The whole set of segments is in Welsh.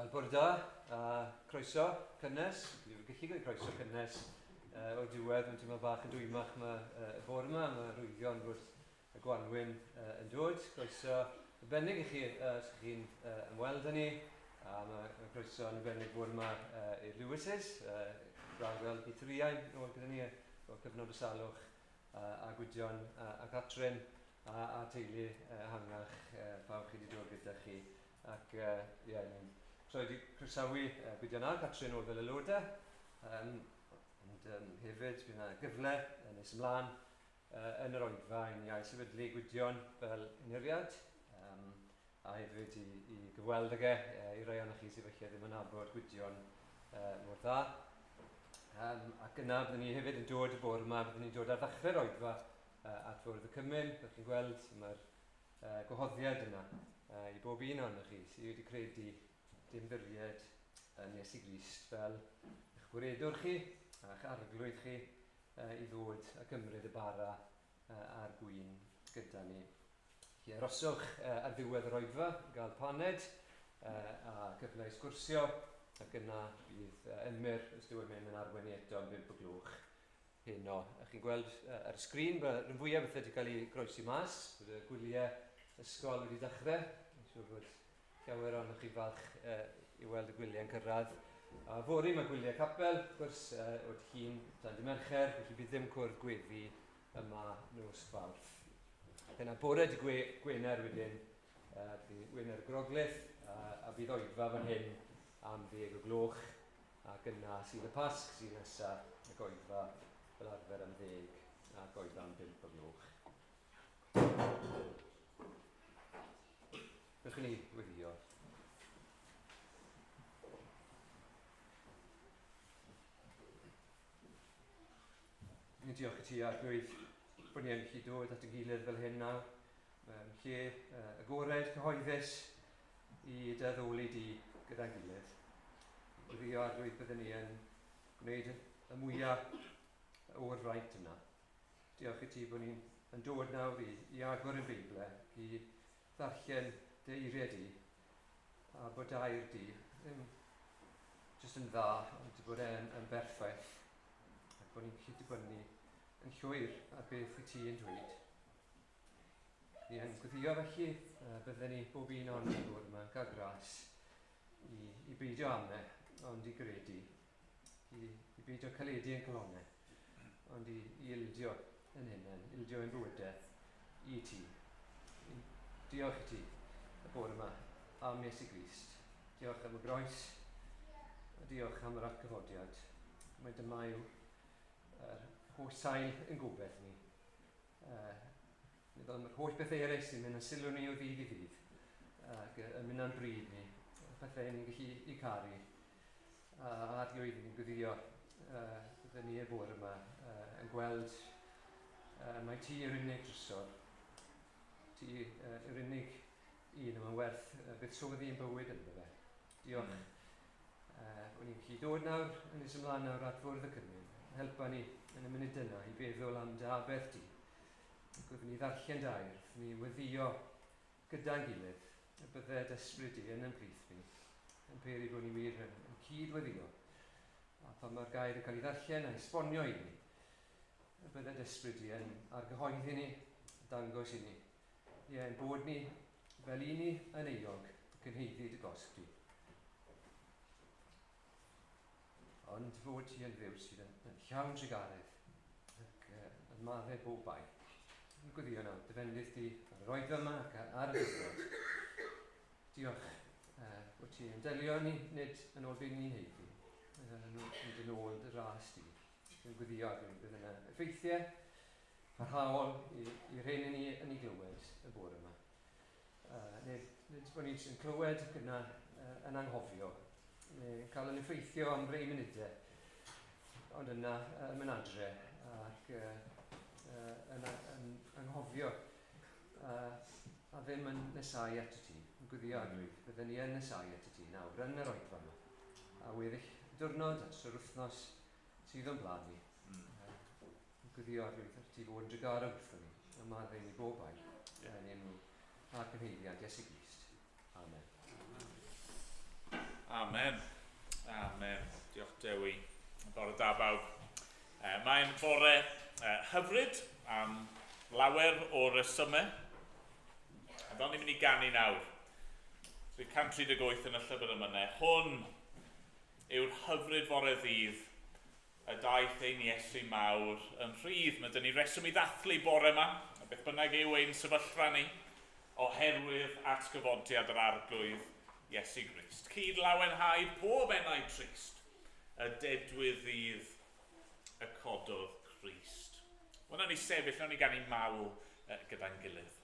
Wel, bore da, a croeso cynnes. Dwi'n gallu gweud croeso cynnes o'r diwedd, mae'n teimlo bach yn dwymach yma y bore yma, mae rwyddion fod y gwanwyn yn dod. Croeso arbennig i chi os ydych chi'n ymweld â ni, a mae croeso yn arbennig bore yma i'r Lewises, braf gweld Peter Ian nôl gyda ni o'r cyfnod o salwch a Gwydion a Catrin a teulu ehangach, pawb chi wedi dod gyda chi. Ac ie, yeah, ni'n troi croesawu Gwydion a Catrin o'r fel aelodau. Ond hefyd, bydd yna gyfle nes ymlaen yn yr oedfa i ni ailsefydlu Gwydion fel unheriad, a hefyd i gyfweld ag e, i rai ohonoch chi sydd falle ddim yn nabod Gwydion mor dda. Ac yna byddwn ni hefyd yn dod y bore yma, byddwn ni'n dod ar ddechrau'r oedfa at fwrdd y cymun. Byddwch chi'n gweld mae'r gwahoddiad yna i bob un ohonoch chi sydd wedi credu dim ddiried yn Iesu Grist fel eich gwaredwr chi a'ch arglwydd chi i ddod a cymryd y bara a'r gwin gyda ni. Felly aroswch ar ddiwedd yr oedfa, gael paned a cyfle i sgwrsio, ac yna bydd Emyr, os dyw e'n mynd yn arwain ni eto am 5 o gloch heno. A chi'n gweld ar y sgrin, mae rhan fwyaf bethau wedi cael ei groesi mas, bod y gwyliau ysgol wedi dechrau. Dwi'n siŵr bod llawer ohonoch chi falch i weld y gwyliau'n cyrraedd. A fory mae gwyliau capel, wrth gwrs, o dy Llun tan dy Mercher, felly bydd ddim cwrdd gweddi yma nos Fawrth. Ac yna bore dy Gwener wedyn, bydd Wener y Groglith, a bydd oedfa fan hyn am 10 o gloch, ac yna sydd y Pasg sydd nesa, ac oedfa fel arfer am 10, ac oedfa am 5 o gloch. Dewch i ni weddïo. Ni'n diolch i ti, Arglwydd, bod ni yn gallu dod at y gilydd fel hyn nawr, mewn lle agored, cyhoeddus, i dy addoli di gyda'n gilydd. Gweddio, Arglwydd, byddwn ni yn gwneud y mwyaf o'r fraint yna. Diolch i ti bod ni'n yn dod nawr i agor y Beibl, i ddarllen dy eiriau di, a bod dy air di ddim jyst yn dda, ond bod e'n yn berffaith, ac bod ni'n gallu dibynnu yn llwyr ar beth wyt ti yn dweud. Ni yn gweddio felly, bydden ni bob un o'n ni bod yma yn cael gras i beidio ame, ond i gredu, i beidio caledu yn calonnau, ond i ildio yn hunain, ildio ein bywydau i ti. Diolch i ti y bore yma am Iesu Grist. Diolch am y groes, a diolch am yr atgyfodiad. Mae dyma yw yr holl sail yn gobeith ni. Meddwl am yr holl bethau eraill sy'n mynd yn sylw ni o ddydd i ddydd, ac yn mynd â'n bryd ni, pethau ni'n gallu eu caru. A Arglwydd, ni'n gweddio bydden ni y bore yma yn gweld mai ti yw'r unig drysor, ti yw'r unig un y mae'n werth buddsoddi ein bywyd ynddo fe. Diolch. O'n i'n gallu dod nawr, yn nes ymlaen nawr at fwrdd y cymun. Helpa ni yn y munud yna i feddwl am dy aberth di. Ac wrth ni ddarllen dy air, wrth ni weddio gyda'n gilydd, y bydde dy ysbryd di yn ein plith ni, yn peri bod ni wir yn cyd-weddio. A pan mae'r gair yn cael ei ddarllen a'i esbonio i ni, y bydde dy ysbryd di yn argyhoeddi ni, dangos i ni, ie, ein bod ni fel i ni yn euog ac yn haeddu dy gosb di. Ond fod ti yn Dduw sydd yn llawn trugaredd ac yn maddau bob bai. Yn gweddio nawr, dy fendith di ar yr oedfa yma ac ar y diwrnod. Diolch bod ti yn delio ni, nid yn ôl beth ni'n haeddu, nid yn ôl dy ras di. Yn gweddio ar bydd yna effeithiau parhaol i'r rhein ni yn ei glywed y bore yma. Nid bod ni'n jyst yn clywed ac yna yn anghofio, neu yn cael yn effeithio am rei munudau, ond yna yn mynd adre ac yn anghofio a ddim yn nesau at y ti. Yn gweddio Arglwydd, bydden ni yn nesau at y ti nawr yn yr oedfa yma. A weddill diwrnod a trwy'r wythnos sydd o'n blaen ni. Yn gweddio Arglwydd ar ti fod yn drugarog wrthon ni, a maddau ni bob bai, yn enw a'r cynheiddiad Iesu Grist. Amen. Amen. Amen. Diolch Dewi. Bore da bawb. Mae'n fore hyfryd am lawer o resymau. A fel ni'n mynd i ganu nawr, 138 yn y llyfr emynau, hwn yw'r hyfryd fore ddydd y daeth ein Iesu mawr yn rhydd. Mae dyn ni reswm i ddathlu bore yma, a beth bynnag yw ein sefyllfa ni, oherwydd atgyfodiad yr Arglwydd Iesu Grist. Cyd lawenhau pob enau trist, y dedwydd ddydd y cododd Crist. Wel, nawn ni sefyll, nawn ni ganu mawl gyda'n gilydd.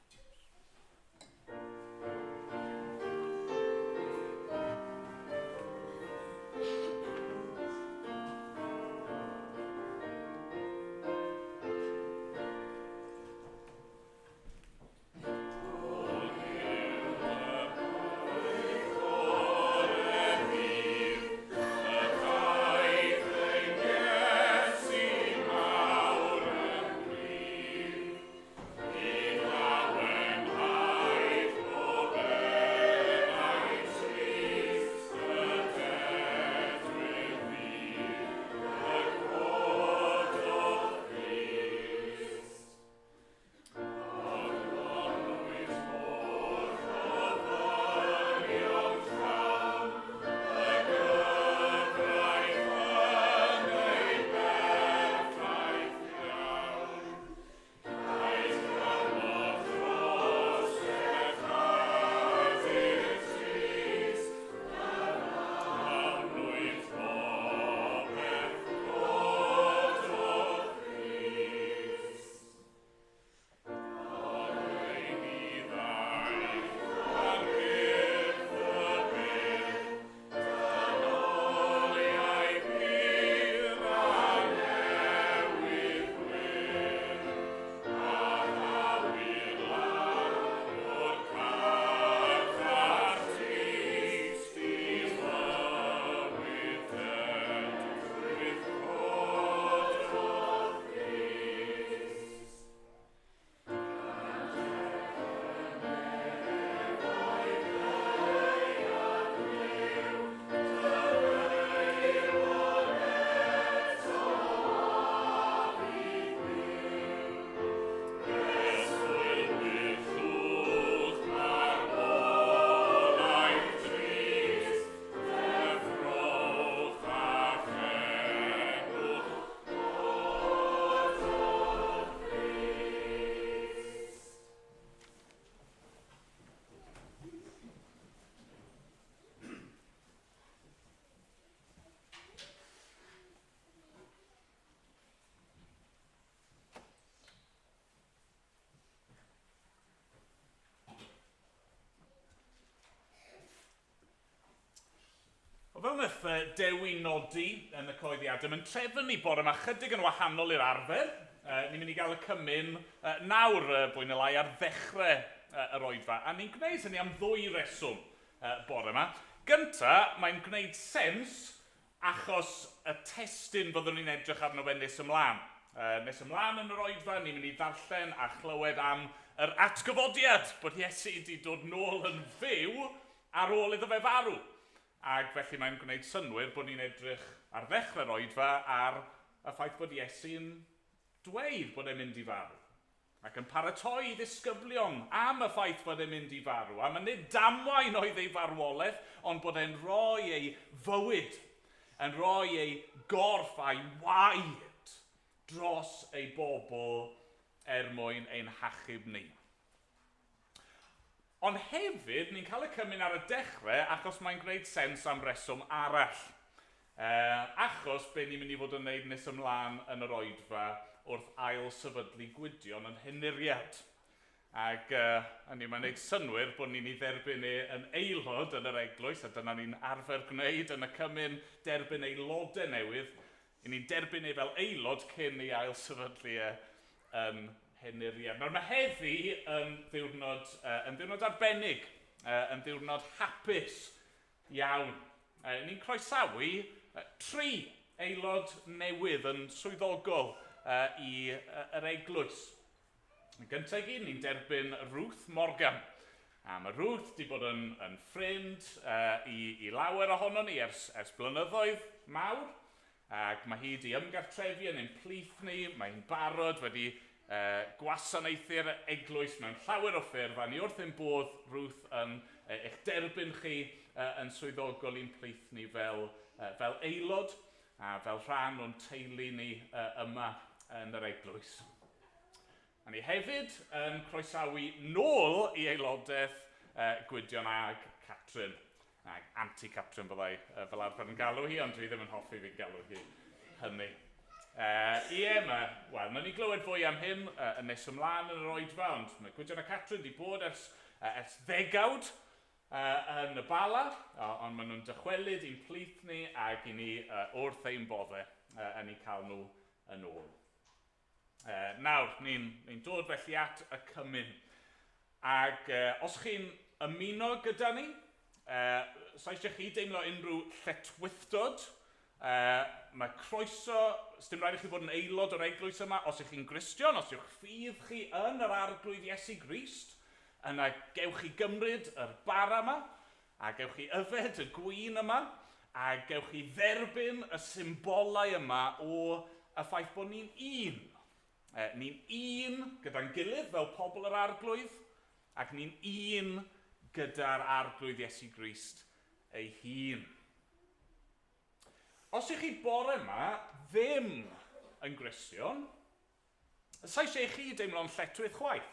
Fel wnaeth Dewi nodi yn y cyhoeddiadau, mae'n trefn ni bore yma chydig yn wahanol i'r arfer. Ni'n mynd i gael y cymun nawr, fwy neu lai, ar ddechrau yr oedfa. A ni'n gwneud hynny am ddwy reswm bore yma. Gynta, mae'n gwneud sens achos y testun fyddwn ni'n edrych arno fe nes ymlaen. Nes ymlaen yn yr oedfa, ni'n mynd i ddarllen a chlywed am yr atgyfodiad, bod Iesu wedi dod nôl yn fyw ar ôl iddo fe farw. Ac felly mae'n gwneud synnwyr bod ni'n edrych ar ddechrau'r oedfa ar y ffaith bod Iesu'n dweud bod e'n mynd i farw. Ac yn paratoi ei ddisgyblion am y ffaith bod e'n mynd i farw. Am y nid damwain oedd ei farwolaeth, ond bod e'n rhoi ei fywyd, yn rhoi ei gorff a'i waed dros ei bobl er mwyn ein hachub ni. Ond hefyd, ni'n cael y cymun ar y dechrau achos mae'n gwneud sens am reswm arall. Achos be ni'n mynd i fod yn wneud nes ymlaen yn yr oedfa wrth ail sefydlu Gwydion yn henuriad. Ac hynny, mae'n gwneud synnwyr bod ni'n ei dderbyn e yn aelod yn yr eglwys, a dyna ni'n arfer gwneud yn y cymun, derbyn aelodau newydd. I ni'n derbyn e fel aelod cyn ei ail sefydlu e yn henuriad. Nawr mae heddi yn ddiwrnod, yn ddiwrnod arbennig, yn ddiwrnod hapus iawn. Ni'n croesawu tri aelod newydd yn swyddogol i yr eglwys. Yn gyntaf i gyd, ni'n derbyn Ruth Morgan. A mae Ruth wedi bod yn, yn ffrind i, i lawer ohono ni ers, ers blynyddoedd mawr. Ac mae hi wedi ymgartrefu yn ein plith ni, mae hi'n barod wedi gwasanaethu'r eglwys mewn llawer o ffyrdd, a ni wrth ein bodd, Ruth, yn eich derbyn chi yn swyddogol i'n plith ni fel, fel aelod a fel rhan o'n teulu ni yma yn yr eglwys. A ni hefyd yn croesawu nôl i aelodaeth Gwydion ag Catrin. Ag Anti Catrin byddai fel arfer yn galw hi, ond dwi ddim yn hoffi fi galw hi hynny. Ie, mae, wel, nawn ni glywed fwy am hyn yn nes ymlaen yn yr oedfa, ond mae Gwydion a Catrin wedi bod ers, ers ddegawd yn y Bala, ond maen nhw'n dychwelyd i'n plith ni ac i ni wrth ein boddau yn eu cael nhw yn ôl. Nawr, ni'n ni dod felly at y cymun. Ac os chi'n ymuno gyda ni, sa eisiau chi deimlo unrhyw lletchwithdod, mae croeso, sdim rhaid i chi fod yn aelod o'r eglwys yma, os ych chi'n Gristion, os yw'ch ffydd chi yn yr Arglwydd Iesu Grist, yna gewch chi gymryd yr bara yma, a gewch chi yfed y gwin yma, a gewch chi dderbyn y symbolau yma o y ffaith bod ni'n un. E, ni'n un gyda'n gilydd fel pobl yr Arglwydd, ac ni'n un gyda'r Arglwydd Iesu Grist ei hun. Os ych chi bore yma ddim yn Gristion, sa eisiau i chi deimlo'n lletchwith chwaith.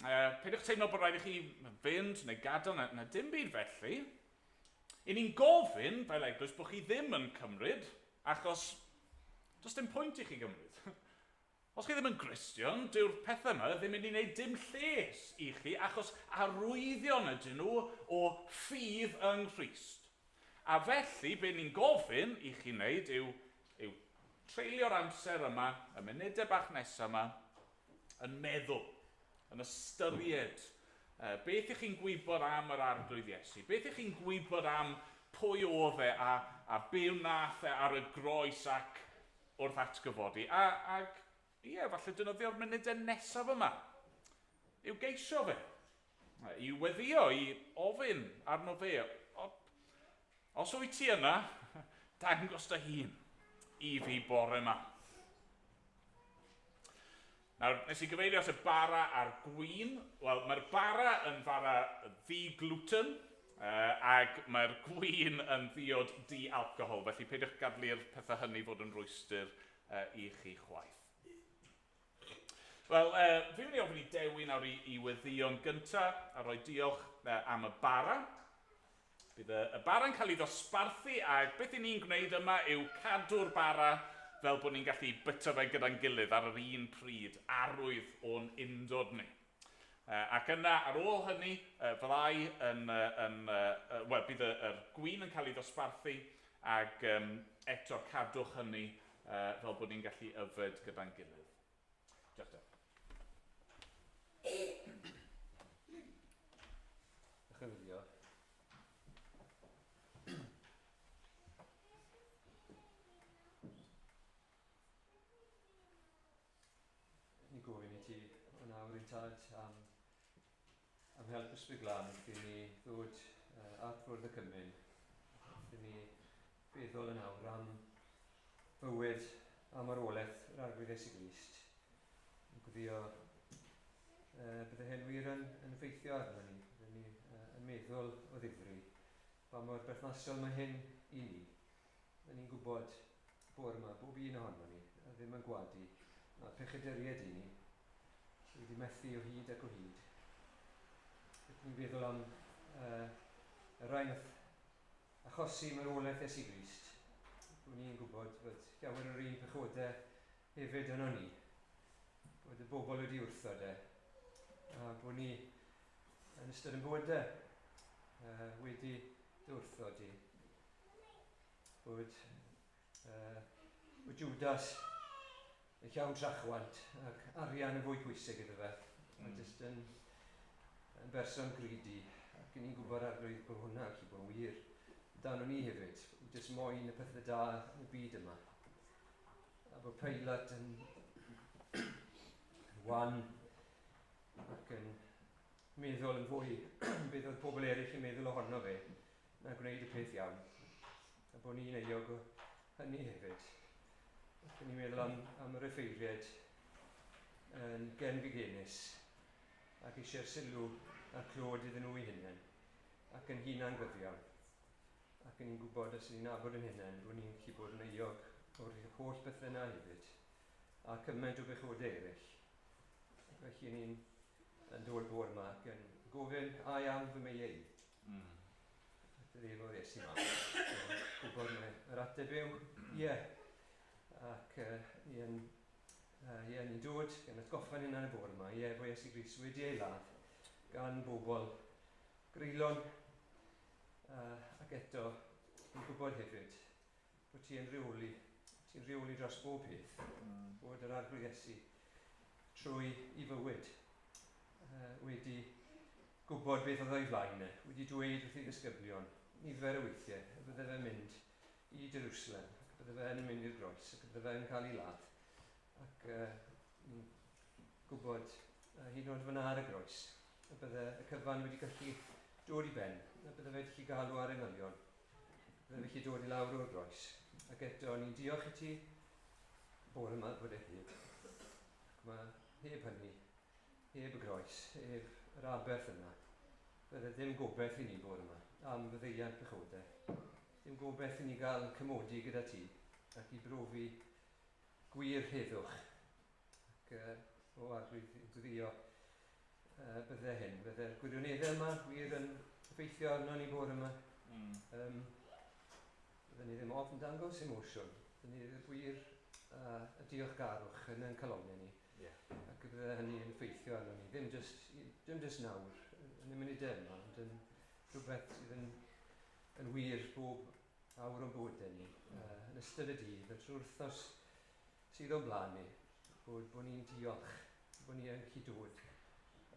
Peidiwch teimlo bod rhaid i chi fynd neu gadael na, na dim byd felly. I ni'n gofyn fel eglwys bod chi ddim yn cymryd, achos does dim pwynt i chi gymryd. Os chi ddim yn Gristion, dyw'r pethau yma ddim mynd i wneud dim lles i chi, achos arwyddion ydyn nhw o ffydd yng Nghrist. A felly, be ni'n gofyn i chi wneud yw, yw treulio'r amser yma, y munudau bach nesaf yma, yn meddwl, yn ystyried beth ych chi'n gwybod am yr Arglwydd Iesu, beth ych chi'n gwybod am pwy oedd e a, a be wnaeth e ar y groes ac wrth atgyfodi. A, ac ie, falle defnyddio'r munudau nesaf yma i'w geisio fe, i weddio, i ofyn arno fe. O, os wyt ti yna, dangos dy hun i fi bore yma. Nawr, nes i gyfeirio at y bara a'r gwin. Wel, mae'r bara yn fara ddi-gluten, ac mae'r gwin yn ddiod di-alcohol, felly peidiwch gadlu'r pethau hynny fod yn rwystr i chi chwaith. Wel, fi'n mynd i ofyn i Dewi nawr i, i weddïo'n gyntaf a rhoi diolch am y bara. Bydd y, y bara'n cael ei ddosbarthu a beth i ni'n gwneud yma yw cadw'r bara fel bod ni'n gallu byta fe gyda'n gilydd ar yr un pryd, arwydd o'n undod ni. Ac yna, ar ôl hynny, fyddai yn, yn, wel, bydd y, yr gwin yn cael ei ddosbarthu ac um, eto cadwch hynny fel bod ni'n gallu yfed gyda'n gilydd. Diolch, Deb. Dechrau Ni gofyn i ti o nawr i'n tad am, am help Ysbryd Glân wrth i ni ddod at fwrdd y cymun, wrth i ni feddwl yn awr am fywyd a marwolaeth yr Arglwydd Iesu Grist. Yn gweddio bydde hyn wir yn, yn effeithio arno ni, bydde ni yn meddwl o ddifri pa mor berthnasol mae hyn i ni. Rydyn ni'n gwybod bore yma, bob un ohono ni, a ddim yn gwadu, mae pechaduriaid i ni, wedi methu o hyd ac o hyd. Rydyn ni'n feddwl am y rhai nath achosi marwolaeth Iesu Grist, bod ni'n gwybod fod llawer o'r un pechodau hefyd yno ni, bod y bobl wedi wrthod e, a bod ni yn ystod yn bywydau wedi dy wrthod i. Bod, bod Judas yn llawn trachwant ac arian yn fwy pwysig iddo fe. Mae jyst yn, yn berson greedy ac ni'n gwybod Arglwydd bod hwnna allu bod yn wir. Dan ni hefyd, jyst moyn y pethau da yn y byd yma. A bod Pilate yn, yn wan ac yn meddwl yn fwy beth oedd pobl eraill yn meddwl ohono fe na gwneud y peth iawn. A bod ni'n euog o hynny hefyd. Ac ni'n meddwl am yr effeiriad yn genfigennus ac eisiau'r sylw a'r clod iddyn nhw eu hunain ac yn hunan gyfiawn. Ac yn ni'n gwybod os ni'n nabod yn hunain bod ni'n gallu bod yn euog o'r holl bethau yna hefyd a cymaint o bechodau eraill. Felly ni'n yn dod bore yma ac yn gofyn a iawn fy meiau i. Ac efo'r Iesu yma. Gwybod mai yr ateb yw ie. Ac ni'n ie, ni'n dod gan atgoffa'n hunan y bore yma, ie, bod Iesu Grist wedi ei ladd gan bobl greulon ac eto ni'n gwybod hefyd bod ti'n rheoli dros bob peth, bod yr Arglwydd Iesu trwy ei fywyd wedi gwybod beth oedd o'i flaen e, wedi dweud wrth ei ddisgyblion nifer o weithiau y bydde fe'n mynd i Jerusalem, ac y bydde fe'n mynd i'r groes, ac y bydde fe'n cael ei ladd. Ac ni'n gwybod hyd yn oed fyna ar y groes, y bydde y cyfan wedi gallu dod i ben, y bydde fe wedi galw ar angylion, bydde fe wedi dod i lawr o'r groes. Ac eto, ni'n diolch i ti bore yma bod e heb. Ac mae heb hynny, heb y groes, heb yr aberth yna, bydde ddim gobaith i ni bore yma am faddeuant pechodau. Ddim gobaith i ni gael cymodi gyda ti ac i brofi gwir heddwch. Ac o Arglwydd, gweddio bydde hyn, bydde'r gwirioneddau yma gwir yn effeithio arno ni bore yma. Bydden ni ddim ofn dangos emosiwn, bydden ni ddim gwir y diolchgarwch yn ein calonnau ni. Ac bydde hynny yn effeithio arno ni, ddim just nawr, yn y munudau yma, ond yn rhywbeth sydd yn wir bob awr o'n bywydau ni, yn ystod y dydd, a trwy'r wythnos sydd o'n blaen ni, bod ni'n diolch, bod ni yn gallu dod.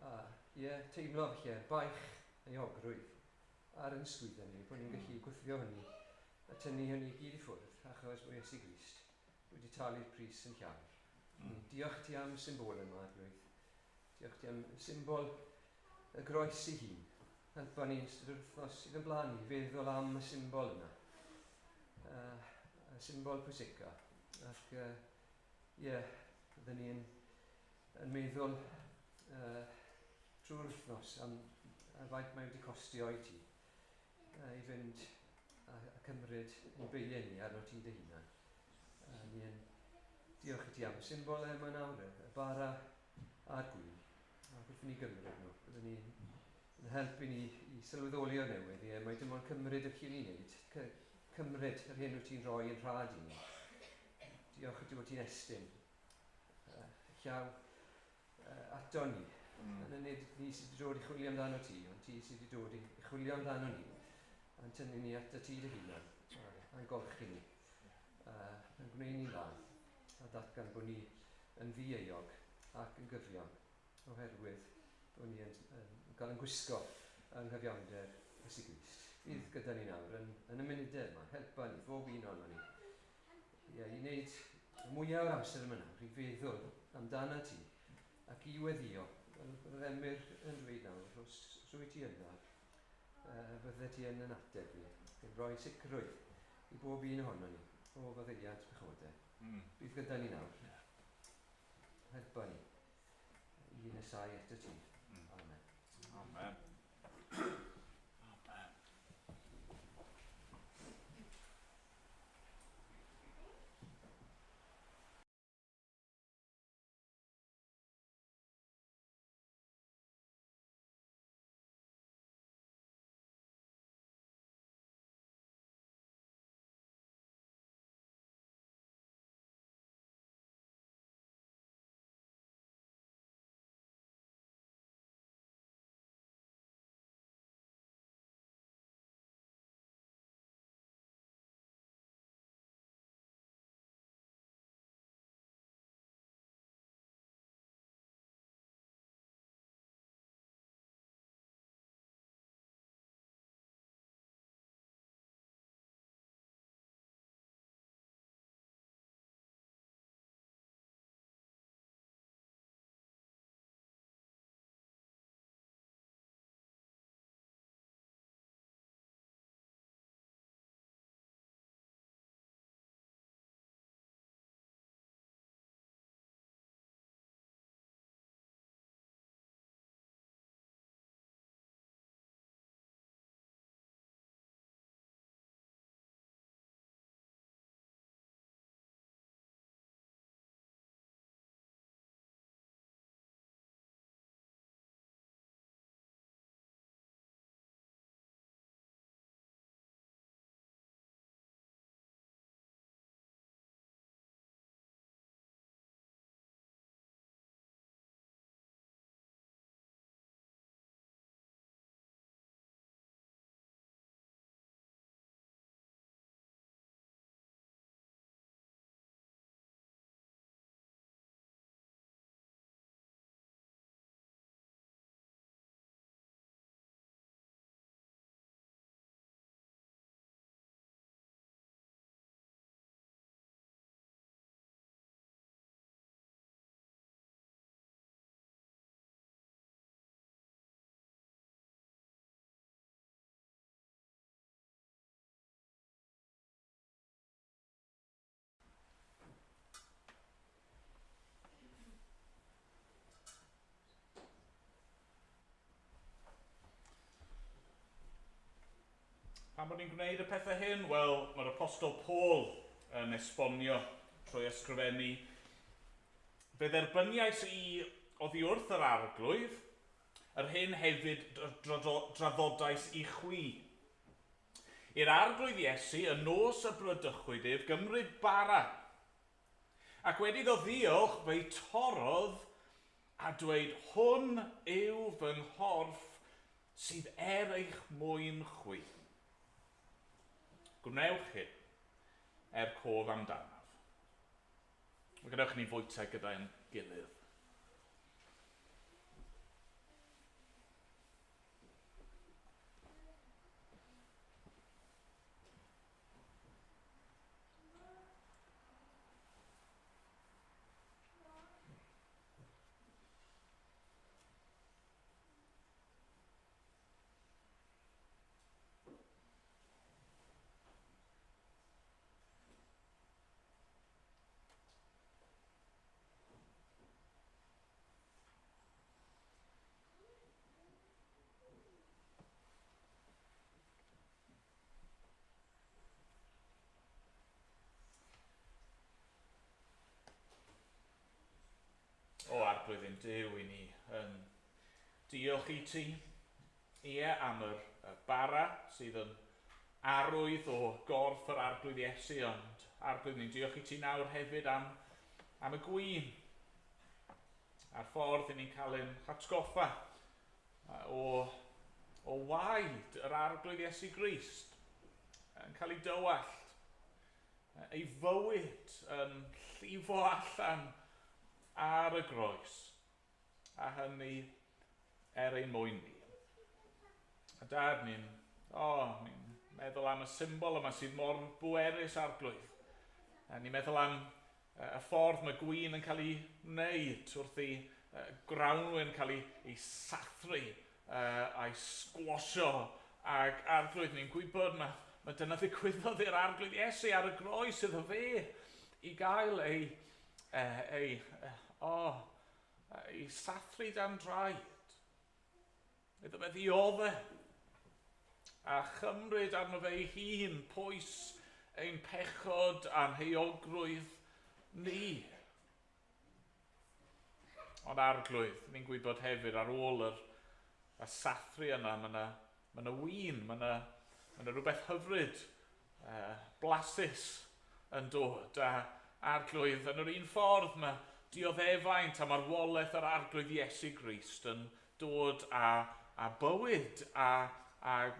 A ie, teimlo felly, baich euogrwydd ar yn ysgwyddau ni, bod ni'n gallu gwthio hynny a tynnu hynny i gyd i ffwrdd, achos bod Iesu Grist wedi talu'r pris yn llawn. Diolch ti am symbol yma, Arglwydd. Diolch ti am symbol y groes ei hun. Helpa ni yn ystod yr wythnos sydd yn blaen ni feddwl am y symbol yna. Y symbol pwysica. Ac ie, byddwn ni yn meddwl trwy'r wythnos am faint mae wedi costio i ti i fynd a cymryd ein beiau ni arno ti dy hunan. Ni yn diolch i ti am y symbol yma nawr, y bara a'r gwin. Ac wrth i ni gymryd nhw, byddwn ni'n yn helpu ni i sylweddoli o'r newydd. Ie, mae dim ond cymryd yr hyn i wneud, cymryd yr hyn wyt ti'n rhoi yn rhad i ni. Diolch i ti bod ti'n estyn llaw ato ni. Yna nid ni sydd wedi dod i chwilio amdano ti, ond ti sydd wedi dod i chwilio amdano ni. A'n tynnu ni ato ti dy hunan, a'n golchi ni, a'n gwneud ni'n lân, a datgan bod ni yn ddi-euog ac yn gyfiawn, oherwydd bod ni yn cael yn gwisgo yng nghyfiawnder Iesu Grist. Bydd gyda ni nawr yn y munudau yma, helpa ni, bob un ohonon ni. Ie, i wneud mwyaf o'r amser yma nawr, i feddwl amdano ti ac i weddio. Fel bydd Emyr yn dweud nawr, os wyt ti yna, bydde ti yn ateb ni, yn rhoi sicrwydd i bob un ohonon ni o faddeuant pechodau. Bydd gyda ni nawr. Helpa ni i nesau ato ti. Amen. Amen. Pam bod ni'n gwneud y pethau hyn? Wel, mae'r Apostol Paul yn esbonio trwy ysgrifennu: "Fe dderbyniais i oddi wrth yr Arglwydd, yr hyn hefyd draddodais i chwi. I'r Arglwydd Iesu, y nos y bradychwyd ef, gymryd bara. Ac wedi iddo ddiolch, fe'i torrodd a dweud, 'Hwn yw fy nghorff sydd er eich mwyn chwi. Gwnewch hyn er cof amdanaf.'" Gadewch ni fwyta gyda'n gilydd. O Arglwydd ein Duw, i ni yn diolch i ti, ie, am yr bara sydd yn arwydd o gorff yr Arglwydd Iesu, ond Arglwydd, ni'n diolch i ti nawr hefyd am y gwin a'r ffordd i ni'n cael ein hatgoffa o waed yr Arglwydd Iesu Grist yn cael ei dywallt, ei fywyd yn llifo allan ar y groes, a hynny er ein mwyn ni. A Dad, ni'n meddwl am y symbol yma sydd mor bwerus, Arglwydd. A ni'n meddwl am y ffordd mae gwin yn cael ei wneud wrth i grawnwin cael ei sathru a'i sgwosio. Ac Arglwydd, ni'n gwybod mae dyna ddigwyddodd i'r Arglwydd Iesu ar y groes iddo fe i gael ei sathru dan draed. Iddo fe ddioddef a chymryd arno fe ei hun pwys ein pechod a'n heuogrwydd ni. Ond Arglwydd, ni'n gwybod hefyd ar ôl y sathru yna, mae yna ma win, mae yna ma rhywbeth hyfryd, blasus yn dod. A Arglwydd, yn yr un ffordd mae dioddefaint a marwolaeth yr Arglwydd Iesu Grist yn dod â bywyd a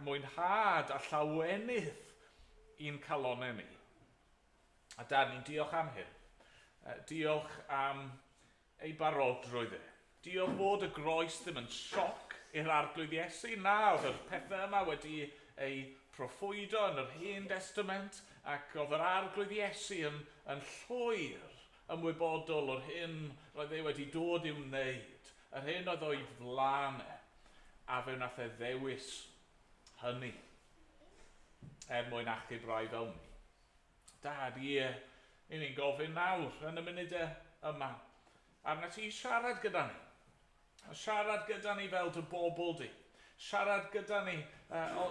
mwynhad a llawenydd i'n calonnau ni. A Dad, ni'n diolch am hyn. Diolch am ei barodrwydd e. Diolch bod y groes ddim yn sioc i'r Arglwydd Iesu. Na, oedd yr pethau yma wedi ei proffwydo yn yr Hen Testament ac oedd yr Arglwydd Iesu yn llwyr ymwybodol o'r hyn roedd e wedi dod i'w wneud, yr hyn oedd o'i flaen e, a fe wnaeth e ddewis hynny er mwyn achub rai fel ni. Dad, ie, i ni'n gofyn nawr yn y munudau yma, arna ti siarad gyda ni. Siarad gyda ni fel dy bobl di. Siarad gyda ni,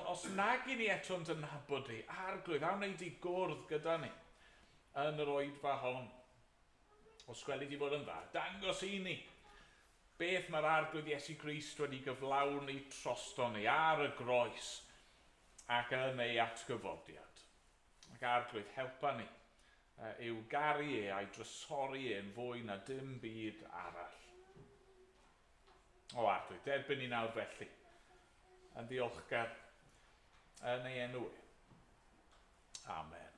os nag i ni eto'n dy nabod di, Arglwydd, a wnei di gwrdd gyda ni yn yr oedfa hon. Os gweli di fod yn dda, dangos i ni beth mae'r Arglwydd Iesu Grist wedi gyflawni drosto ni ar y groes ac yn ei atgyfodiad. Ac Arglwydd, helpa ni i'w garu e a'i drysori e'n fwy na dim byd arall. O Arglwydd, derbyn ni nawr felly, yn ddiolchgar yn ei enw e. Amen.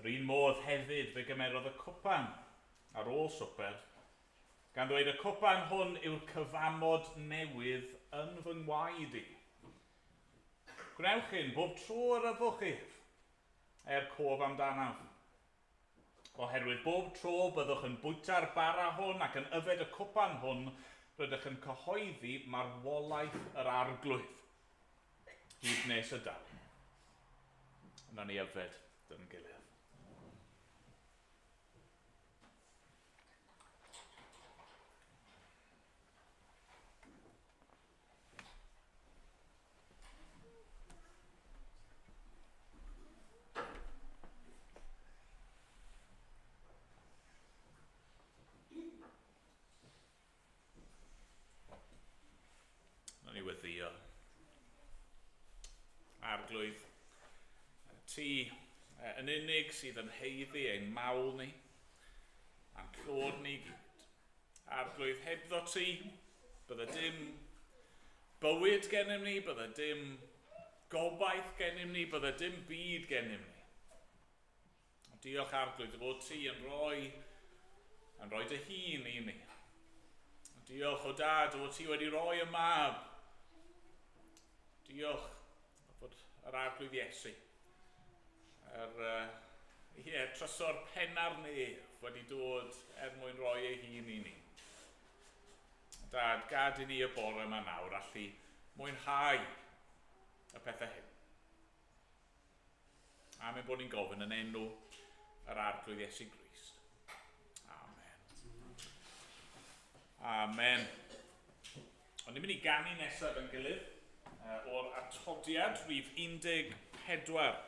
Yr un modd hefyd fe gymerodd y cwpan ar ôl swper, gan ddweud y cwpan hwn yw'r cyfamod newydd yn fy ngwaed i. Gwnewch hyn bob tro yr yfwch ef, er cof amdanaf. Oherwydd bob tro byddwch yn bwyta'r bara hwn ac yn yfed y cwpan hwn, rydych yn cyhoeddi marwolaeth yr arglwydd, hyd nes y daw. Yna ni yfed dyn gilydd. Nawn ni weddio. Arglwydd, ti yn unig sydd yn heiddi ein mawl ni, a'n clod ni gyd. Arglwydd, hebddo ti, bydde dim bywyd gennym ni, bydde dim gobaith gennym ni, bydde dim byd gennym ni. Diolch Arglwydd dy fod ti yn rhoi, yn rhoi dy hun i ni. Diolch o dad dy fod ti wedi rhoi y mab. Diolch fod yr Arglwydd Iesu, yr yeah, trysor penna'r nef wedi dod er mwyn rhoi ei hun i ni. Dad, gad i ni y bore yma nawr allu mwynhau y pethau hyn. Am ein bod ni'n gofyn yn enw yr Arglwydd Iesu Grist. Amen. Amen. Ond ni'n mynd i ganu nesaf yn gilydd o'r atodiad rhif 14. 14.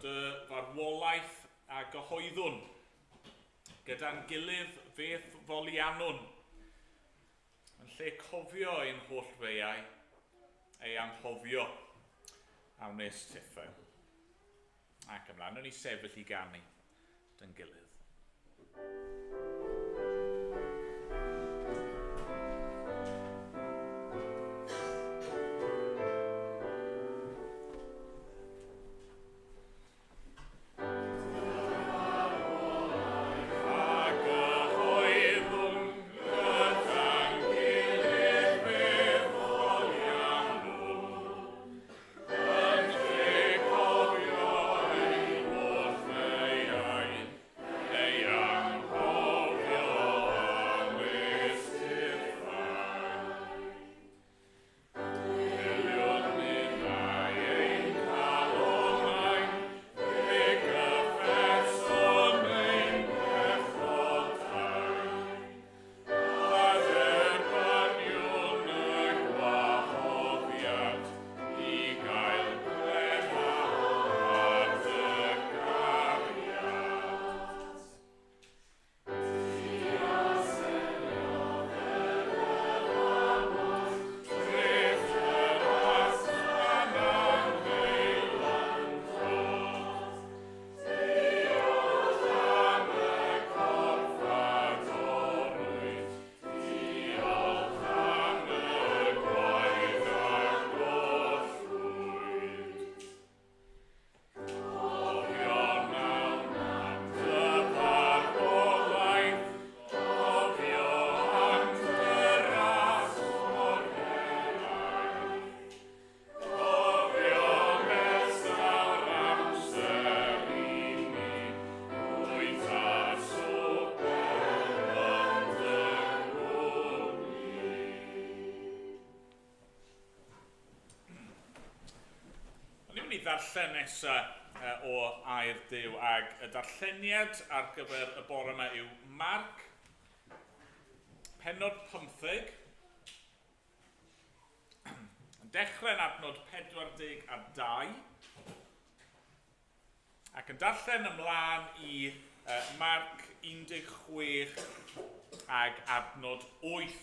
Dy farwolaeth a gyhoeddwn. Gyda'n gilydd feth folianwn. Yn lle cofio ein holl feiau, ei anghofio a wnes tithau. Ac ymlaen, o'n i sefyll i ganu dyn gilydd. Ddarllen nesaf o Air Duw, ag y darlleniad ar gyfer y bore yma yw Marc, pennod 15, yn dechrau yn adnod 42, ac yn darllen ymlaen i Marc 16 ag adnod 8.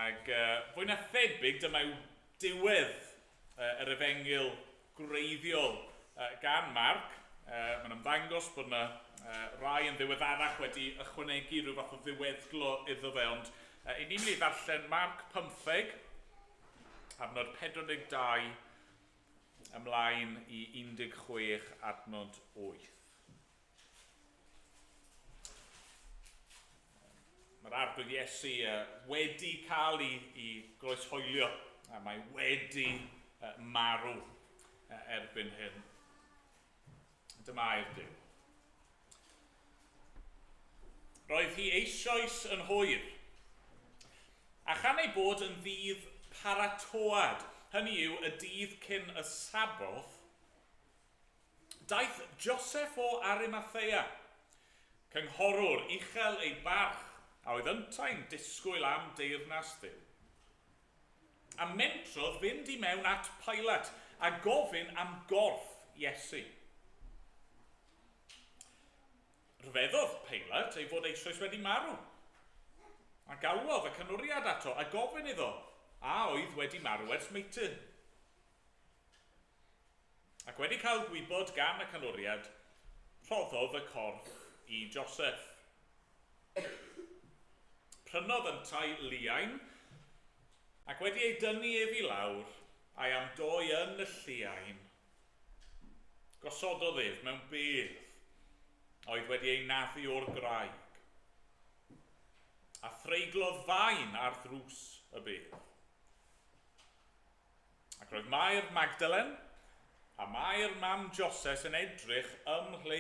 Ac fwy na thebyg, dyma yw diwedd yr efengyl gwreiddiol gan Marc. Mae'n ymddangos bod yna rai yn ddiweddarach wedi ychwanegu rhyw fath o ddiweddglo iddo fe, ond i ni'n mynd i ddarllen Marc 15, Adnod 42 ymlaen i 16 adnod 8. Mae'r Arglwydd Iesu wedi cael ei, ei groeshoelio a mae wedi marw erbyn hyn. Dyma air Duw. Roedd hi eisoes yn hwyr, a chan ei bod yn ddydd paratoad, hynny yw y dydd cyn y Saboth, daeth Joseph o Arimathea, cynghorwr uchel ei barch a oedd yntau'n disgwyl am deyrnas Dduw. A mentrodd fynd i mewn at Pilate a gofyn am gorff Iesu. Rhyfeddodd Pilate ei fod eisoes wedi marw. A galwodd y canwriad ato a gofyn iddo a oedd wedi marw ers meityn. Ac wedi cael gwybod gan y canwriad, rhoddodd y corff i Joseph. Prynodd yntau liain, ac wedi ei dynnu ef i lawr, a'i amdoi yn y lliain, gosododd ef mewn bedd oedd wedi ei naddu o'r graig, a threiglodd faen ar ddrws y bedd. Ac roedd Mair Magdalen a Mair mam Joses yn edrych ym mhle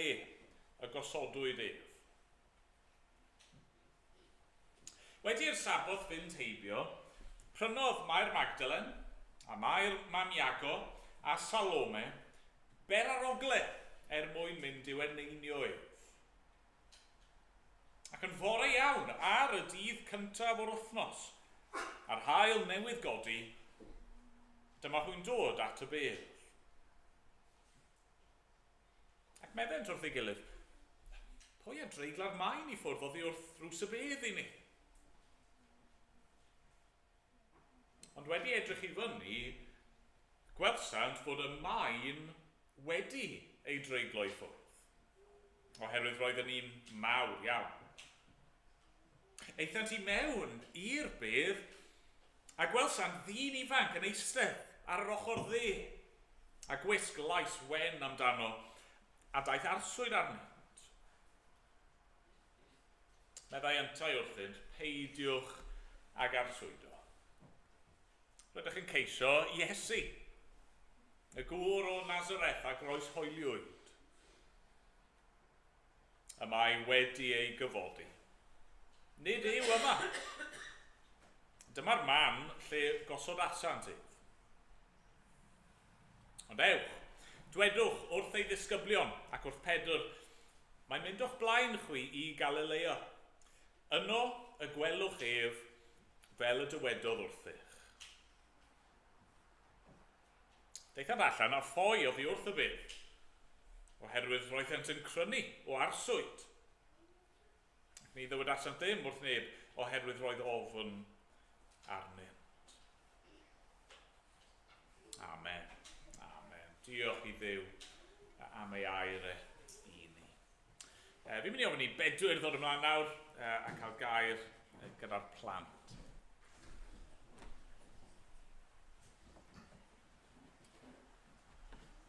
y gosodwyd ef. Wedi i'r Saboth fynd heibio, prynodd Mair Magdalen a Mair mam Iago a Salome berarogle er mwyn mynd i'w eneinio ef. Ac yn fore iawn, ar y dydd cyntaf o'r wythnos, a'r haul newydd godi, dyma hwy'n dod at y bedd. Ac meddent wrth ei gilydd, pwy a dreigla'r maen i ffwrdd oddi wrth ddrws y bedd i ni? Ond wedi edrych i fyny, gwelsant fod y maen wedi ei dreiglo i ffwrdd, oherwydd roedd yn un mawr iawn. Aethant i mewn i'r bedd a gwelsant ddyn ifanc yn eistedd ar yr ochr dde, a gwisg lais wen amdano, a daeth arswyd arnynt. Meddai yntau wrthynt, peidiwch ag arswydo. Rydych yn ceisio Iesu, y gŵr o Nazareth a groeshoeliwyd. Y mae wedi ei gyfodi. Nid yw yma. Dyma'r man lle gosodasant ef. Ond ewch, dwedwch wrth ei ddisgyblion ac wrth Pedr, mae'n mynd o'ch blaen chwi i Galilea. Yno y gwelwch ef fel y dywedodd wrthych. Daethant allan a ffoi oddi wrth y bedd, oherwydd roeddent yn crynu o arswyd. Ac ni ddywedasant ddim wrth neb, oherwydd roedd ofn arnynt. Amen. Amen. Diolch i Dduw am ei air e i ni. E, fi'n mynd i ofyn i Bedwyr ddod ymlaen nawr e, a cael gair gyda'r plant.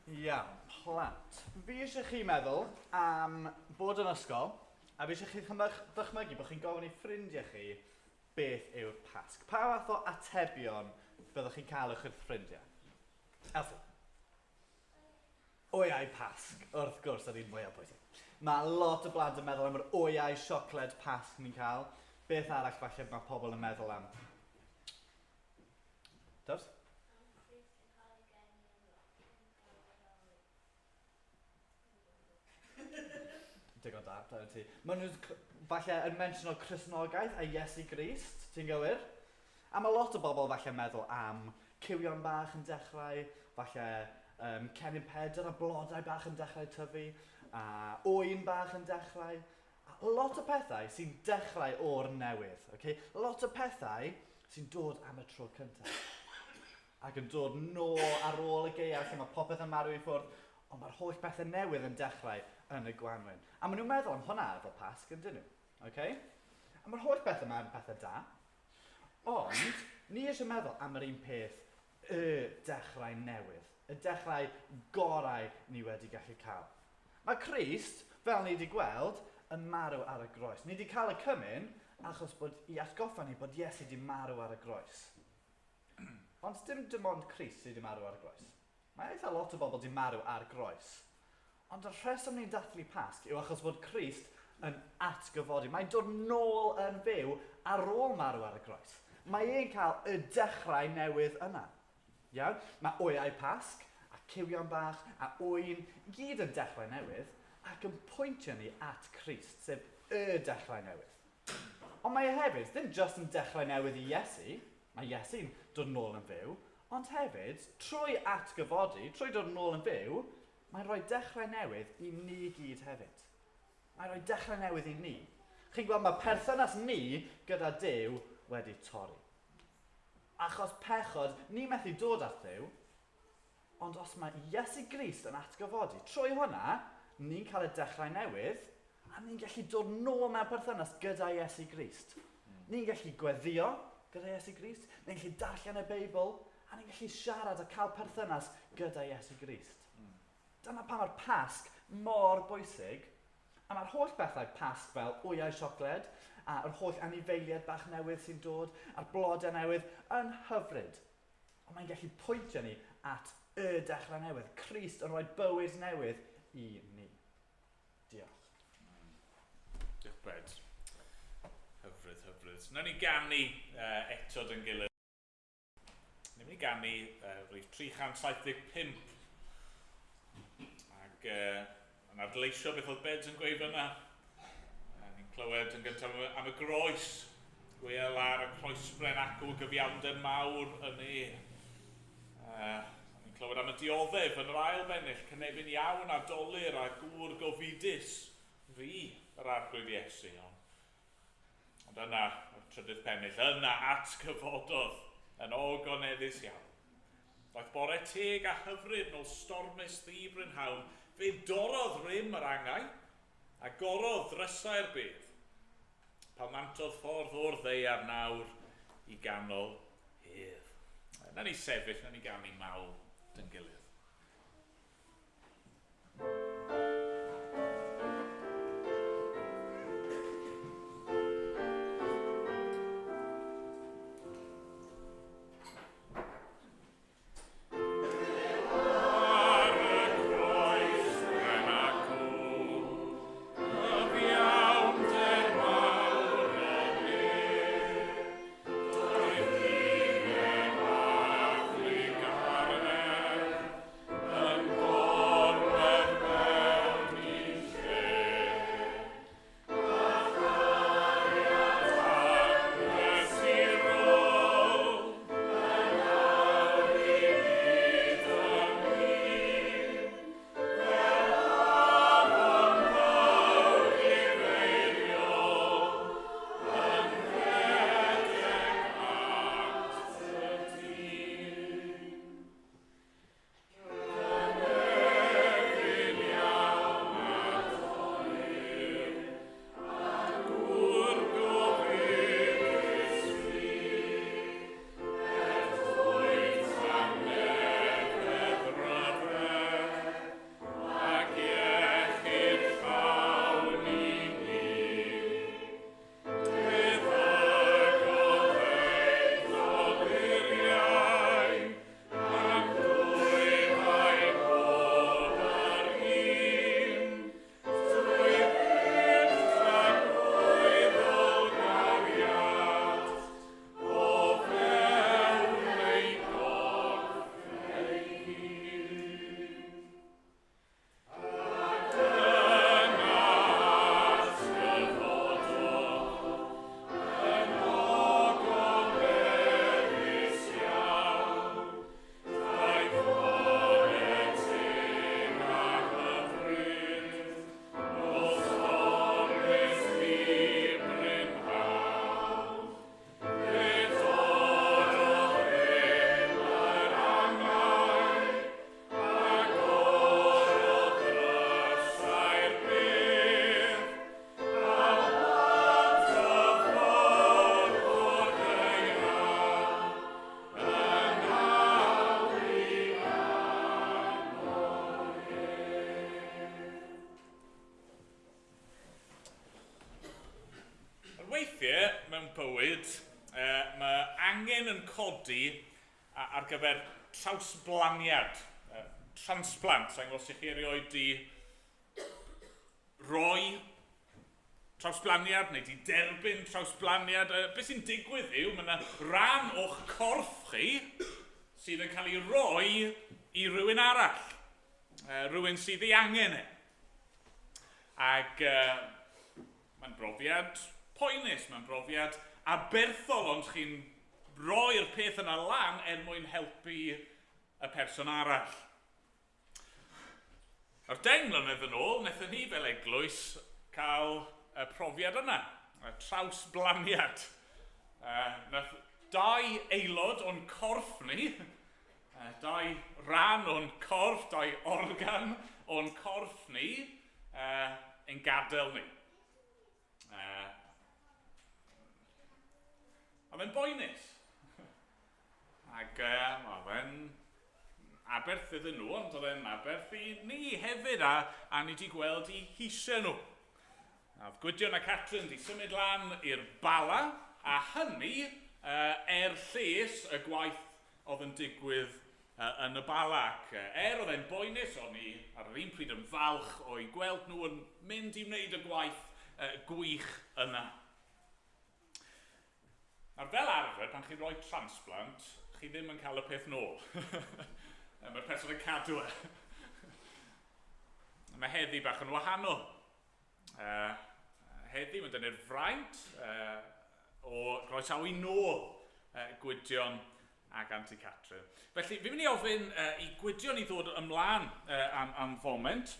Iawn, plant. Fi eisiau chi meddwl am bod yn ysgol, a fi eisiau chi ddychmygu bod chi'n gofyn i ffrindiau chi beth yw'r Pasg. Pa fath o atebion byddwch chi'n cael o'ch ffrindiau? Elsie? Wyau Pasg, wrth gwrs, yr un fwyaf pwysig. Mae lot o blant yn meddwl am yr wyau siocled Pasg ni'n cael. Beth arall falle mae pobl yn meddwl am? Dors? Digon da, da ti. Maen nhw'n falle yn mentiono Cristnogaeth a Iesu Grist, ti'n gywir? A mae lot o bobl falle meddwl am cywion bach yn dechrau, falle um, cennin Pedr a blodau bach yn dechrau tyfu, a oen bach yn dechrau. A lot o pethau sy'n dechrau o'r newydd. Okay? Lot o pethau sy'n dod am y tro cyntaf. Ac yn dod nôl ar ôl y gaeaf lle mae popeth yn marw i ffwrdd, ond mae'r holl bethau newydd yn dechrau yn y gwanwyn. A maen nhw'n meddwl am hwnna efo Pasg, yn dyn nhw? Okay? A mae'r holl bethau yma yn pethau da. Ond, ni eisiau meddwl am yr un peth y dechrau newydd, y dechrau gorau ni wedi gallu cael. Mae Crist, fel ni wedi gweld, yn marw ar y groes. Ni wedi cael y cymun achos bod i atgoffa ni bod Iesu wedi marw ar y groes. Ond dim dim ond Crist sydd wedi marw ar y groes. Mae eitha lot o bobl wedi marw ar groes. Ond y rheswm ni'n dathlu Pasg yw achos bod Crist yn atgyfodi. Mae'n dod nôl yn fyw ar ôl marw ar y groes. Mae e'n cael y dechrau newydd yna. Iawn? Mae wyau Pasg, a cywion bach, a ŵyn, gyd yn dechrau newydd, ac yn pwyntio ni at Crist, sef y dechrau newydd. Ond mae e hefyd, ddim just yn dechrau newydd i Iesu, mae Iesu'n dod nôl yn fyw, ond hefyd, trwy atgyfodi, trwy dod nôl yn fyw, mae'n rhoi dechrau newydd i ni gyd hefyd. Mae'n rhoi dechrau newydd i ni. Chi'n gweld, mae perthynas ni gyda Duw wedi torri. Achos pechod, ni methu dod at Dduw, ond os mae Iesu Grist yn atgyfodi, trwy hwnna, ni'n cael y dechrau newydd, a ni'n gallu dod nôl mewn perthynas gyda Iesu Grist. Ni'n gallu gweddio gyda Iesu Grist, ni'n gallu darllen y Beibl, a ni'n gallu siarad a cael perthynas gyda Iesu Grist. Dyna pam mae'r Pasg mor bwysig, a mae'r holl bethau Pasg fel wyau siocled, a'r holl anifeiliaid bach newydd sy'n dod, a'r blodau newydd, yn hyfryd. Ond mae'n gallu pwyntio ni at y dechrau newydd. Crist yn rhoi bywyd newydd i ni. Diolch. Diolch, Bed. Hyfryd, hyfryd. Nawn ni ganu eto dyn gilydd. Ni'n mynd i ganu rhif 375. Ac yn adleisio beth oedd Beds yn gweud fyna. Ni'n clywed yn gyntaf am y groes. Gwel ar y croesbren acw gyfiawnder mawr yn e. Ni'n clywed am y dioddef yn yr ail bennill, cynefin iawn a dolur a gŵr gofidus fi, yr Arglwydd Iesu. Ond yna, o'r trydydd pennill, yna atgyfododd yn ogoneddus iawn. Daeth bore teg a hyfryd nôl stormus ddi brynhawn, fe dorrodd rym yr angau, a gorodd ddrysau'r bedd. Palmantodd ffordd o'r ddaear nawr i ganol hedd. Na ni sefyll, na ni ganu mawl dyn gilydd. Ar y croes, bren acw, gyfiawnder mawr yn ef. Doedd ddim a thrugaredd yn gorwedd. mewn bywyd, mae angen yn codi ar gyfer trawsblaniad, transplant. Sa'n gwybod os ych chi erioed di roi trawsblaniad neu di derbyn trawsblaniad. Beth sy'n digwydd yw, mae yna ran o'ch corff chi sydd yn cael ei roi i rywun arall. Rhywun sydd ei angen e. Ac mae'n brofiad poenus, mae'n brofiad aberthol, ond chi'n rhoi'r peth yna lan er mwyn helpu y person arall. Nawr, 10 mlynedd yn ôl, wnaethon ni fel eglwys cael y profiad yna, y trawsblaniad. Nath dau aelod o'n corff ni, dau ran o'n corff, dau organ o'n corff ni, ein gadael ni. Oedd e'n boenus. Ac oedd e'n aberth iddyn nhw, ond oedd e'n aberth i ni hefyd, a ni wedi gweld i heisiau nhw. A oedd Gwydion a Catrin wedi symud lan i'r Bala, a hynny er lles y gwaith oedd yn digwydd yn y Bala. Ac er oedd e'n boenus, o'n i ar yr un pryd yn falch o'i gweld nhw yn mynd i wneud y gwaith gwych yna. Nawr, fel arfer, pan chi'n rhoi transplant, chi ddim yn cael y peth nôl. Mae'r person yn cadw e. Mae heddi bach yn wahanol. Heddi, mae'n dynnu'r fraint o groesawu nôl Gwydion ac Auntie Catrin. Felly, fi'n mynd i ofyn i Gwydion i ddod ymlaen am foment.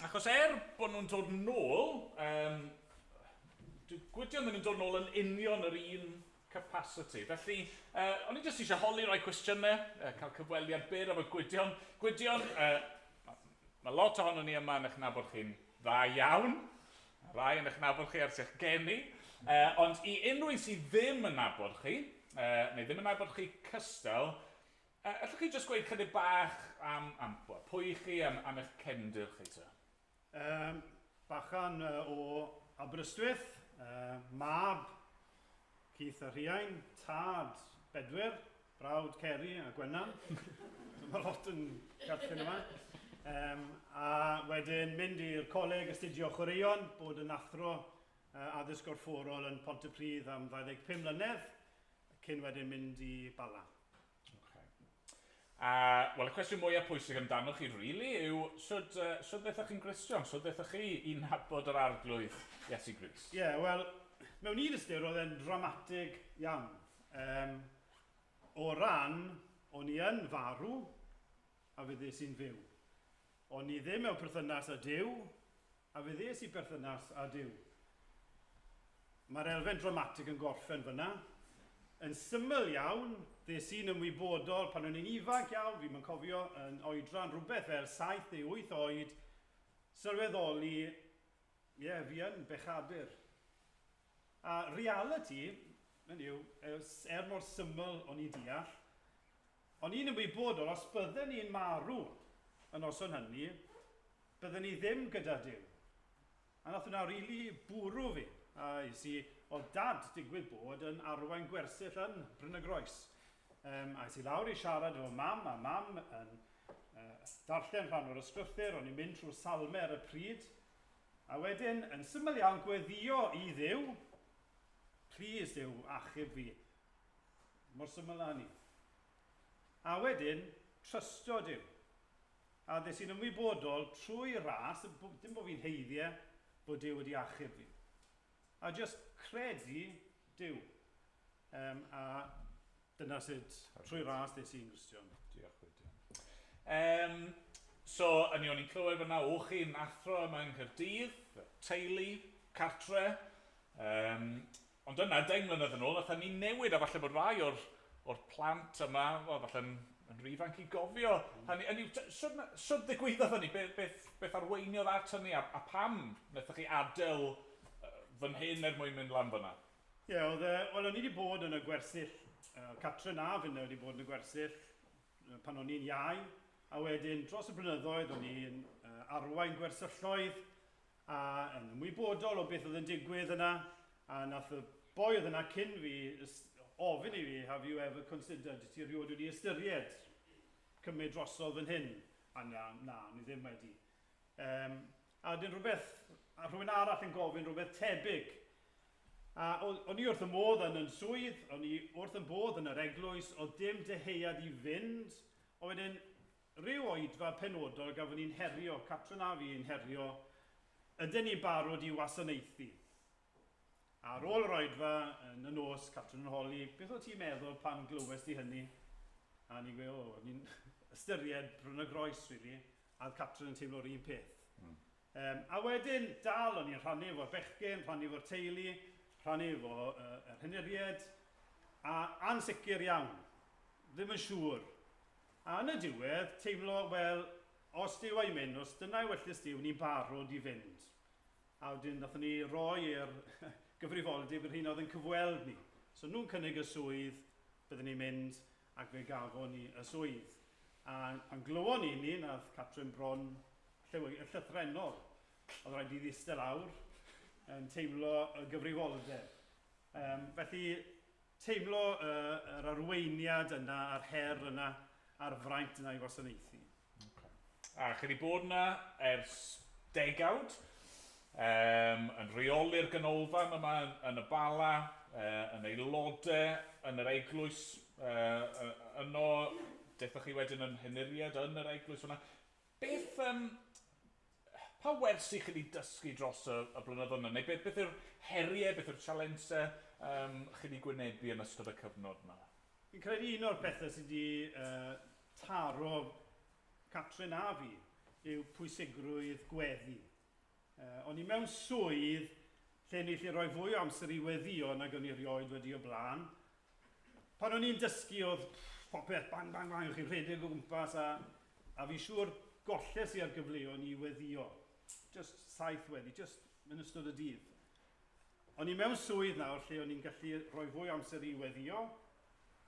Achos er bod nhw'n dod nôl, Gwydion ddim yn dod nôl yn union yr un capacity. Felly, o'n i jyst eisiau holi rai cwestiynau, cael cyfweliad byr efo Gwydion. Gwydion, mae lot ohono ni yma yn eich nabod chi'n dda iawn. Rai yn eich nabod chi ers eich geni. Ond i unrhyw un sydd ddim yn nabod chi, neu ddim yn nabod chi cystal, allwch chi jyst gweud chydig bach am pwy chi, am eich cefndir chi te? Bachan o Aberystwyth, mab Keith a Rhiain, tad Bedwyr, brawd Ceri a Gwennan. So mae lot yn perthyn yma. A wedyn mynd i'r coleg astudio chwaraeon, bod yn athro addysg gorfforol yn Pontypridd am 25 mlynedd, cyn wedyn mynd i Bala. Okay. A, wel, y cwestiwn mwyaf pwysig amdano chi, really, yw sut ddethoch chi'n Gristion? Sut ddethoch chi i nabod yr Arglwydd Iesu Grist? Ie, yeah, wel, mewn un ystyr oedd e'n dramatig iawn. O ran, o'n i yn farw, a fe ddes i'n fyw. O'n i ddim mewn perthynas â Duw, a fe ddes i berthynas â Duw. Mae'r elfen dramatig yn gorffen fyna. Yn syml iawn, ddes i'n ymwybodol pan o'n i'n ifanc iawn, fi'n cofio yn oedran rhywbeth fel 7 neu 8 oed, sylweddoli, ie, yeah, fi yn bechadur. A reality, hynny yw, er mor syml o'n i deall, o'n i'n ymwybodol os bydden ni'n marw y noson hynny, bydden ni ddim gyda Duw. A nath hwnna rili bwrw fi. A is i, oedd dad digwydd bod yn arwain gwersyll yn Bryn y Groes. A es i lawr i siarad efo mam, a mam yn darllen rhan o'r ysgrythur, o'n i'n mynd trwy'r salmau ar y pryd. A wedyn, yn syml iawn, gweddio i Dduw, please Duw, achub fi. Mor syml â ni. A wedyn, trysto Duw. A ddes i'n ymwybodol trwy ras, dim bod fi'n heiddiau, bod Duw wedi achub fi. A just credu Duw. A dyna sut, trwy ras, ddes i'n Gristion. Diolch, Gwydion. So, yn o'n i'n clywed fyna, o chi'n athro yma yng Nghaerdydd, teulu, cartre. Ond yna, 10 mlynedd yn ôl, nathon ni newid, a falle bod rai o'r plant yma, wel, falle'n yn rhy ifanc i gofio. Hynny, sut ddigwyddodd hynny? Beth arweiniodd at hynny, a pam wnaethoch chi adael fan hyn er mwyn mynd lan fyna? Ie, yeah, wel, o'n i wedi bod yn y gwersyll, Catrin a finne wedi bod yn y gwersyll pan o'n i'n iau, a wedyn dros y blynyddoedd o'n i'n arwain gwersylloedd, a ymwybodol o beth oedd yn digwydd yna, a nath y boi oedd yna cyn fi ofyn i fi, "Have you ever considered, ti rioed wedi ystyried cymryd drosodd fan hyn?" A na, na, ni ddim wedi. A dyn rhywbeth, a rhywun arall yn gofyn rhywbeth tebyg. A o'n i wrth y modd yn swydd, o'n i wrth y bodd yn yr eglwys, oedd dim dyheuad i fynd, a wedyn rhyw oedfa penodol gafon ni'n herio, Catrin a fi yn herio, ydyn ni'n barod i wasanaethu? Ar ôl yr oedfa yn y nos, Catrin yn holi, "Beth o ti'n meddwl pan glywes di hynny?" A ni'n gweud, "O, ni'n ystyried Bryn y Groes, really." A oedd Catrin yn teimlo'r un peth. A wedyn, dal o'n i'n rhannu efo'r bechgyn, rhannu efo'r teulu, rhannu efo yr henuried, a ansicr iawn, ddim yn siŵr. A yn y diwedd, teimlo, wel, os Duw a'i mynd, os dyna ewyllys Duw, ni'n barod i fynd. A wedyn, nathon ni roi i'r gyfrifoldeb i'r rhein oedd yn cyfweld ni. So nhw'n cynnig y swydd, byddwn ni'n mynd, ac fe gafon ni y swydd. A pan glywon ni ni, nath Catrin bron llythrennol, oedd rhaid i ddistedd lawr yn teimlo y gyfrifoldeb. Felly, teimlo yr arweiniad yna, a'r her yna, a'r fraint yna i wasanaethu. Okay. A chi wedi bod yna ers degawd, yn rheoli'r ganolfan yma yn y Bala, yn aelodau yn yr eglwys yno, daethoch chi wedyn yn henuriad yn yr eglwys yna. Pa wersi chi wedi dysgu dros y blynyddoedd yna? Neu beth yw'r heriau, beth yw'r sialensau chi wedi gwynebu yn ystod y cyfnod yma? Fi'n credu un o'r pethau sydd wedi taro Catrin a fi yw pwysigrwydd gweddi. O'n i mewn swydd lle ni lle rhoi fwy o amser i weddio nag o'n i erioed wedi o blaen. Pan o'n i'n dysgu oedd popeth bang, bang, bang, chi'n rhedeg o gwmpas a fi'n siŵr golles i ar gyfleon i weddio. Just 7 weddi, just yn ystod y dydd. O'n i mewn swydd nawr lle o'n i'n gallu rhoi fwy o amser i weddio,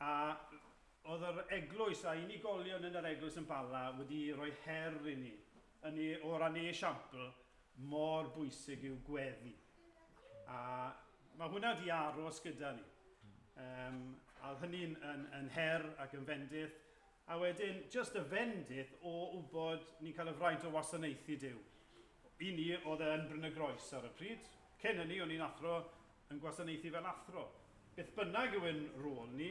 a oedd yr eglwys a unigolion yn yr eglwys yn Bala wedi rhoi her i ni, yn ni o ran esiampl, mor bwysig yw gweddi. A mae hwnna wedi aros gyda ni. A oedd hynny'n yn her ac yn fendith. A wedyn, just y fendith o wybod ni'n cael y fraint o wasanaethu Duw. I ni, oedd e yn Bryn y Groes ar y pryd. Cyn hynny, o'n i'n athro yn gwasanaethu fel athro. Beth bynnag yw ein rôl ni,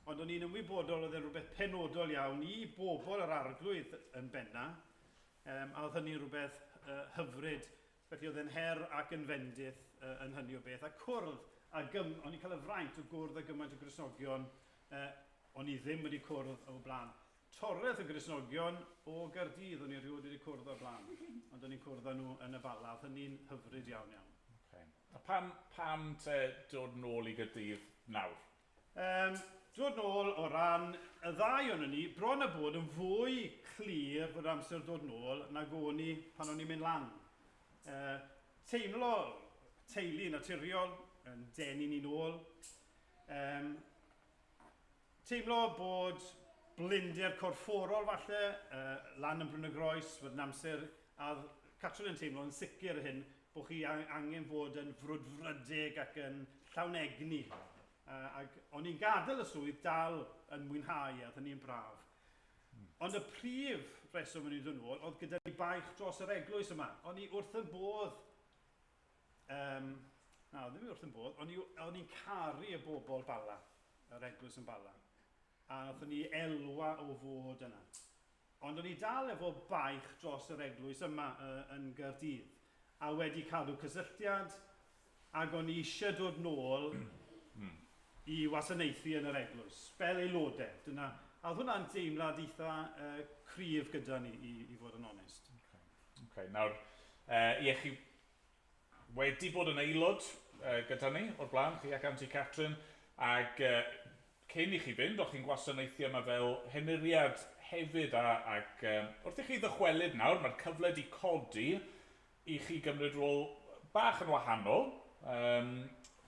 ond o'n i'n ymwybodol oedd e'n rhywbeth penodol iawn i bobl yr Arglwydd yn benna, a oedd hynny'n rhywbeth hyfryd. Felly oedd e'n her ac yn fendith yn hynny o beth. A cwrdd, o'n i'n cael y fraint o gwrdd â gymaint o Gristnogion o'n i ddim wedi cwrdd o blaen. Toreth o Gristnogion o Gaerdydd o'n i rioed wedi cwrdd o'r blaen, ond o'n i'n cwrdd â nhw yn y Bala. Oedd hynny'n hyfryd iawn iawn. Okay. A pam te dod nôl i Gaerdydd nawr? Dod nôl o ran y ddau o'n ni, bron a bod yn fwy clir fod amser dod nôl nag o'n i pan o'n i'n mynd lan. Teimlo teulu naturiol yn denu ni nôl. Teimlo bod blinder corfforol falle, lan yn Bryn y Groes, fod yn amser, a Catrin yn teimlo yn sicr hyn, bod chi angen fod yn frwdfrydig ac yn llawn egni. Ac o'n i'n gadael y swydd dal yn mwynhau, a oedd hynny'n braf. Ond y prif reswm o'n i'n dod nôl oedd gyda ni baich dros yr eglwys yma. O'n i wrth yn bodd, na, ddim wrth yn bodd, o'n i'n caru y bobl Bala, yr eglwys yn Bala. A wnaethon ni elwa o fod yna. Ond o'n i dal efo baich dros yr eglwys yma yn Gaerdydd, a wedi cadw cysylltiad, ac o'n i eisiau dod nôl i wasanaethu yn yr eglwys, fel aelodau. Dyna, a oedd hwnna'n deimlad eitha cryf gyda ni, i fod yn onest. Okay. Nawr, ie, chi wedi bod yn aelod gyda ni o'r blaen, chi ac Auntie Catrin, ac cyn i chi fynd, o'ch chi'n gwasanaethu yma fel henuriad hefyd, ac wrth i chi ddychwelyd nawr, mae'r cyfle di codi i chi gymryd rôl bach yn wahanol,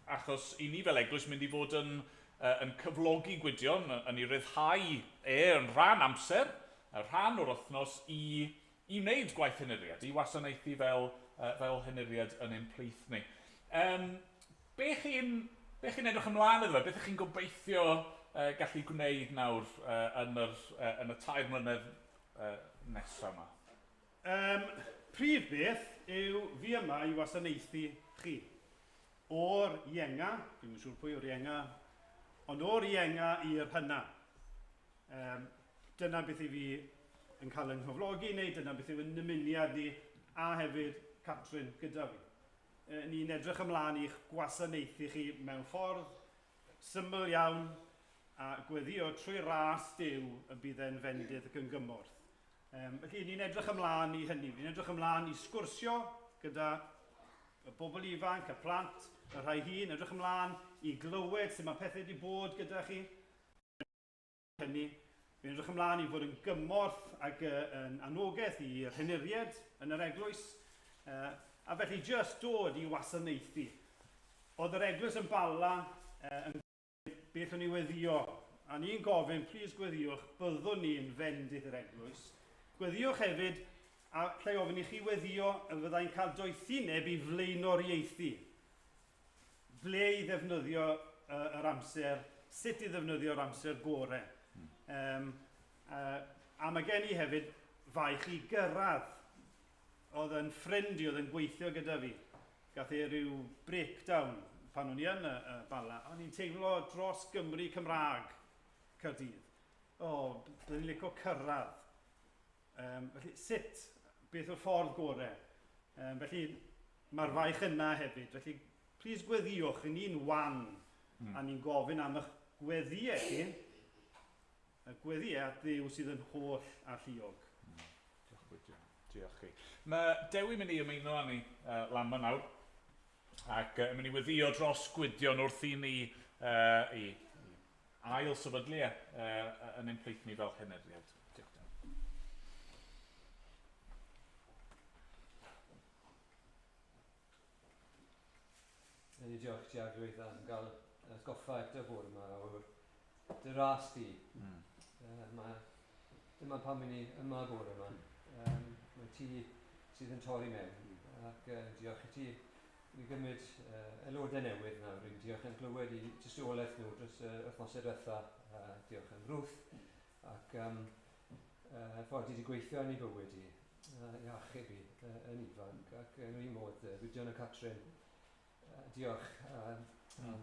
achos i ni fel eglwys mynd i fod yn cyflogi Gwydion, yn ei ryddhau e yn rhan amser, y rhan o'r wythnos i wneud gwaith henuriad, i wasanaethu fel fel henuriad yn ein plith ni. Be chi'n be chi'n edrych ymlaen iddo fe? Beth ych chi'n gobeithio gallu gwneud nawr yn y 3 mlynedd nesaf yma? Prif beth yw fi yma i wasanaethu chi. O'r ienga, dwi'm yn siŵr pwy yw'r ienga, ond o'r ienga i'r hynna. Dyna beth i fi yn cael yng nghyflogi neu dyna beth yw yn nymuniad ni, a hefyd Catrin gyda fi. Ni'n edrych ymlaen i'ch gwasanaethu chi mewn ffordd syml iawn a gweddio trwy ras Duw y bydd e'n fendith ac yn gymorth. Felly ni'n edrych ymlaen i hynny. Ni'n edrych ymlaen i sgwrsio gyda y bobl ifanc, y plant, y rhai hŷn, edrych ymlaen i glywed sut mae pethau wedi bod gyda chi. Hynny, fi'n edrych ymlaen i fod yn gymorth ac yn anogaeth i'r henuried yn yr eglwys. A felly just dod i wasanaethu. Oedd yr eglwys yn Bala yn beth o'n i weddio, a ni'n gofyn, please gweddiwch, byddwn ni'n fendith yr eglwys. Gweddiwch hefyd, a lle ofyn i chi weddio y fyddai'n cael doethineb i flaenoriaethu. Ble i ddefnyddio yr amser, sut i ddefnyddio'r amser gore. A mae gen i hefyd faich i gyrraedd. Oedd yn ffrind i oedd yn gweithio gyda fi. Gath e rhyw breakdown pan o'n i yn y Bala. O'n i'n teimlo dros Gymru Cymraeg Caerdydd. O, byddwn i'n licio cyrraedd. Felly, sut? Beth yw'r ffordd gore? Felly, mae'r faich yna hefyd. Felly, plis gweddiwch, i ni'n wan, a ni'n gofyn am eich gweddïau chi, y gweddïau at Dduw sydd yn holl alluog. Diolch, Gwydion. Diolch chi. Mae Dewi mynd i ymuno â ni lan yma nawr, ac yn mynd i weddio dros Gwydion wrth i ni i ail sefydlu yn ein plith ni fel henuriad. Diolch, Dewi. Ni diolch ti Arglwydd am gael atgoffa eto bore yma o'r dy ras di. Dyma pam i ni yma bore yma. Mae ti sydd yn torri mewn, ac diolch i ti i gymryd aelodau newydd nawr. Rwy'n diolch am glywed i tystiolaeth nhw dros yr wythnosau diwetha. Diolch am Ruth ac am ffordd i wedi gweithio yn ei bywyd i, i achub i yn ifanc, ac yn yr un modd Gwydion a Catrin. Diolch am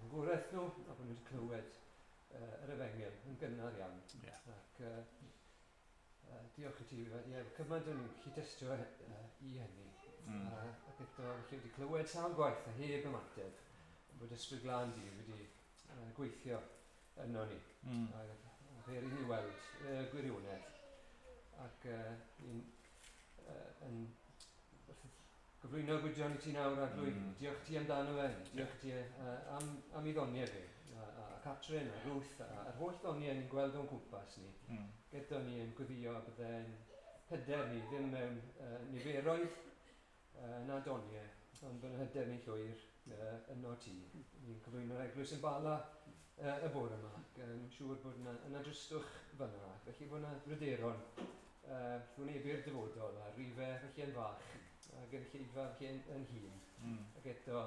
ngwraeth nhw a bod nhw wedi clywed yr efengyl yn gynnar iawn. Ac diolch i ti, ie, cymaint o'n i'n gallu testio i hynny. Ac eto, felly wedi clywed sawl gwaith a heb ymateb, bod Ysbryd Glân di wedi gweithio yno ni. A fer i ni weld y gwirionedd. Ac ni'n yn gyflwyno Gwydion i ti nawr, Arglwydd. Diolch ti amdano fe, diolch ti am ei ddoniau fe, a Catrin, a Ruth, a'r holl ddoniau ni'n gweld o'n cwmpas ni. Gyda ni yn gweddio a bydde'n hyder ni, ddim mewn niferoedd na doniau, ond bod yn hyder ni llwyr yno ti. Ni'n cyflwyno'r eglwys yn Bala y bore yma, ac yn siŵr bod yna dristwch fyna, felly bod yna bryderon wynebu'r dyfodol, a rifau felly yn fach, a gynulleidfa felly yn hun. Ac eto,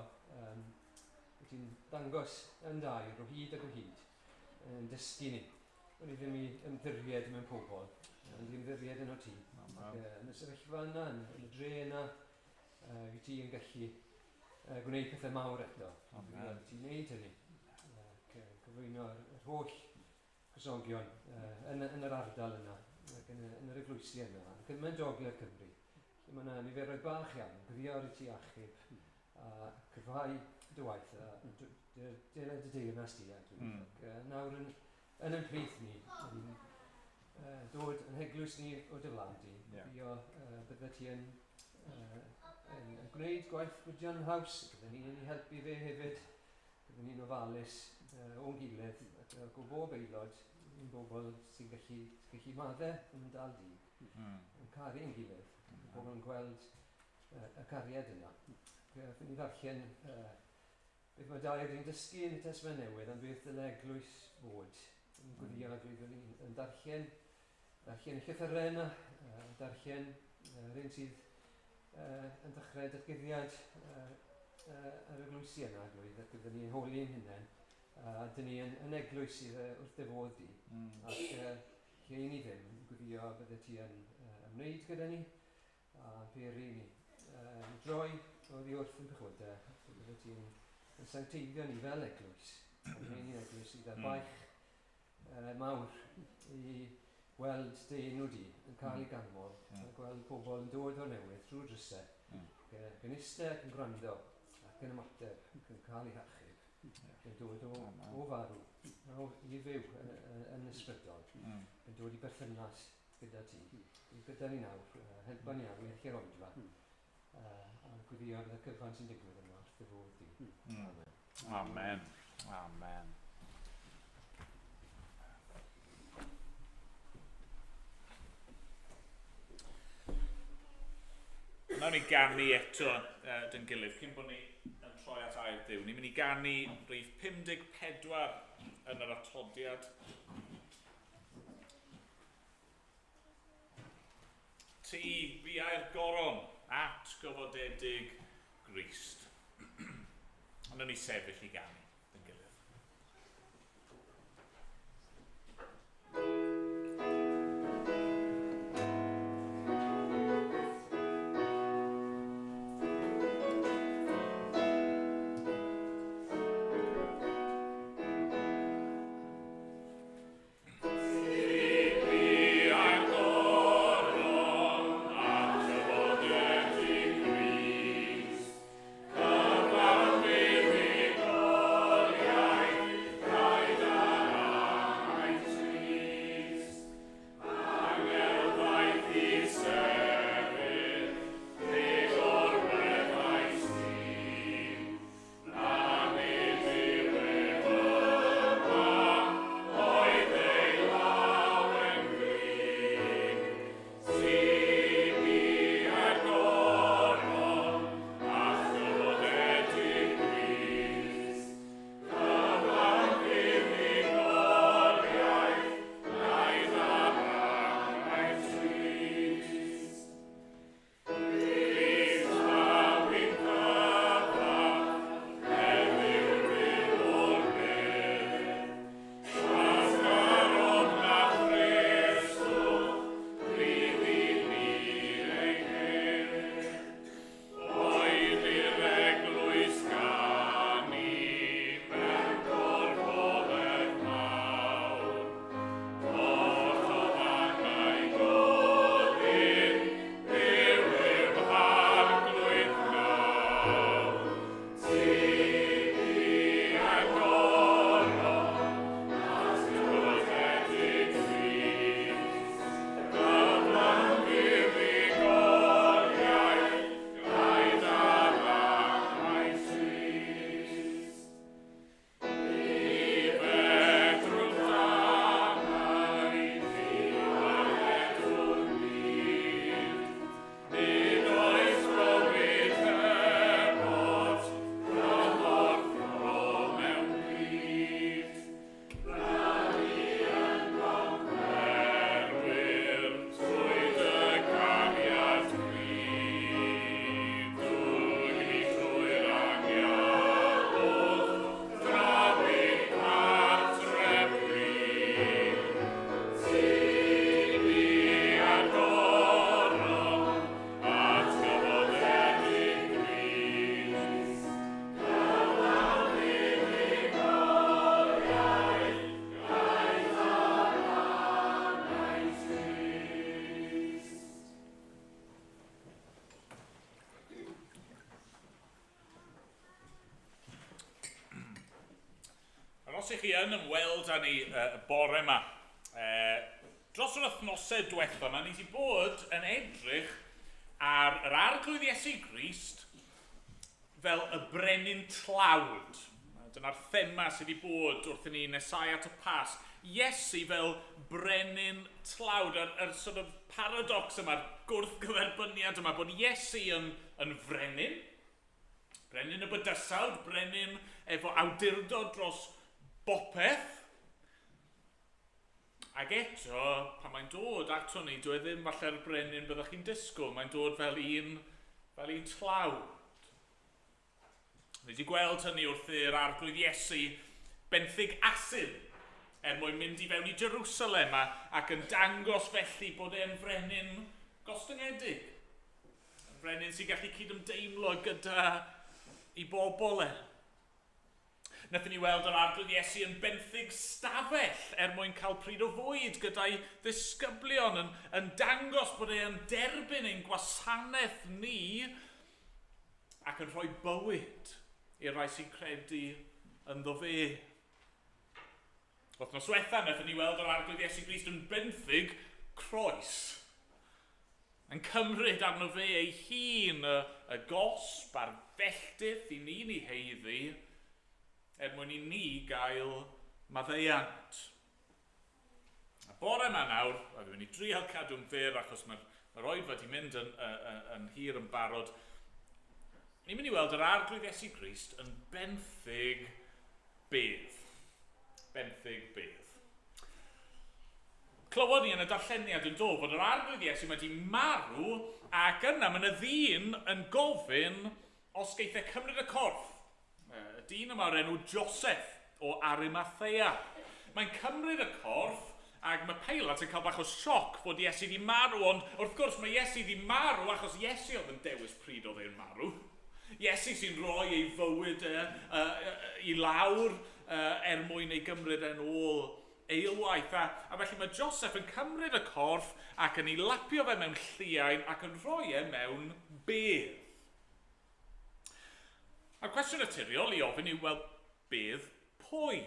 wyt ti'n dangos yn dair o hyd ac o hyd, yn dysgu ni. O'n i ddim i ymddiried mewn pobl, ond i ymddiried yno ti. Ac, yn y sefyllfa yna, yn y dre yna, wyt ti yn gallu gwneud pethau mawr eto. Wyt ti'n gwneud hynny. Ac cyflwyno yr holl Cristnogion yn yr ardal yna, ac yn yr eglwysi yna, ac yn mynd ogledd Cymru. Lle mae yna niferoedd bach iawn, gweddio ar i ti achub a cryfhau dy waith a dyled dy deyrnas di, Arglwydd. Ac nawr yn ein plith ni, ni'n dod yn heglwys ni o dy flaen di, gweddio bydde ti yn gwneud gwaith Gwydion yn haws, bydde ni'n ei helpu fe hefyd, bydde ni'n ofalus o'n gilydd, ac o bob aelod, ni'n bobl sy'n gallu maddau yn dal di, yn caru ein gilydd, bobl yn gweld y cariad yna. Fe ni ddarllen beth mae Dair yn dysgu yn y Testament Newydd am beth dyle eglwys fod. Yn gweddio Arglwydd yn ni'n darllen y llythyrau yna, darllen yr un sydd yn dechrau datguddiad yr eglwysi yna, Arglwydd, ac ydyn ni'n holi ein hunain, a dyn ni yn, yn eglwys sydd wrth dy fodd di, ac lle i ni ddim, gweddio bydde ti yn ymwneud gyda ni, a peri ni droi oddi wrth yn pechodau, ac bydde ti'n yn sancteiddio ni fel eglwys, a gwneud ni'n eglwys sydd â baich mawr i weld dy enw di yn cael ei ganmol, a gweld pobl yn dod o'r newydd drwy'r drysau, ac yn eistedd ac yn gwrando, ac yn ymateb, ac yn cael ei hachub, ac yn dod o farw, o, i fyw yn ysbrydol, yn dod i berthynas gyda ti. Gyda ni nawr, helpa ni nawr i allu'r oedfa, a gweddio gyda cyfan sy'n digwydd yma wrth dy fodd di. Amen. Amen. Amen. Nawn ni ganu eto dyn gilydd, cyn bod ni yn troi at air Duw. Ni'n mynd i ganu rhif 54 yn yr atodiad. Ti biau'r goron at gofodedig Grist. Ond ni sefyll i ganu dyn gilydd. Os ych chi yn ymweld â ni y bore yma, dros yr wythnosau diwetha yma, ni wedi bod yn edrych ar yr Arglwydd Iesu Grist fel y brenin tlawd. Dyna'r thema sydd wedi bod wrth i ni nesau at y Pasg. Iesu fel brenin tlawd, yr sort of paradox yma'r gwrthgyferbyniad yma, bod Iesu yn frenin, brenin y bydysawd, brenin efo awdurdod dros bopeth. Ac eto, pan mae'n dod ato ni, dyw e ddim falle'r brenin byddwch chi'n disgwyl. Mae'n dod fel un fel un tlawd. Ni wedi gweld hynny wrth i'r Arglwydd Iesu benthyg asyn er mwyn mynd i fewn i Jerusalem a, ac yn dangos felly bod e'n frenin gostyngedig. Yn frenin sy'n gallu cydymdeimlo gyda i bobl e. Wnaethon ni weld yr Arglwydd Iesu yn benthyg stafell er mwyn cael pryd o fwyd gyda'i ddisgyblion yn, yn dangos bod e'n derbyn ein gwasanaeth ni ac yn rhoi bywyd i'r rhai sy'n credu ynddo fe. Wythnos diwetha, wnaethon ni weld yr Arglwydd Iesu Grist yn benthyg croes. Yn cymryd arno fe ei hun y, y gosb a'r felltith i ni'n ei heiddi, er mwyn i ni gael maddeuant. A bore yma nawr, a dwi'n mynd i drial cadw'n fyr achos mae'r mae oedfa wedi mynd yn, yn, yn hir yn barod, ni'n mynd i weld yr Arglwydd Iesu Grist yn benthyg bedd. Benthyg bedd. Clywon ni yn y darlleniad yn do fod yr Arglwydd Iesu wedi marw ac yna mae yna ddyn yn gofyn os geith e cymryd y corff. Y dyn yma o'r enw Joseph o Arimathea. Mae'n cymryd y corff ac mae Peilat yn cael bach o sioc fod Iesu wedi marw, ond wrth gwrs mae Iesu wedi marw achos Iesu oedd yn dewis pryd oedd e'n marw. Iesu sy'n rhoi ei fywyd e, i lawr er mwyn ei gymryd e'n ôl eilwaith. A, a felly mae Joseph yn cymryd y corff ac yn ei lapio fe mewn lliain ac yn rhoi e mewn bedd. A'r cwestiwn naturiol i ofyn yw, wel, bedd pwy?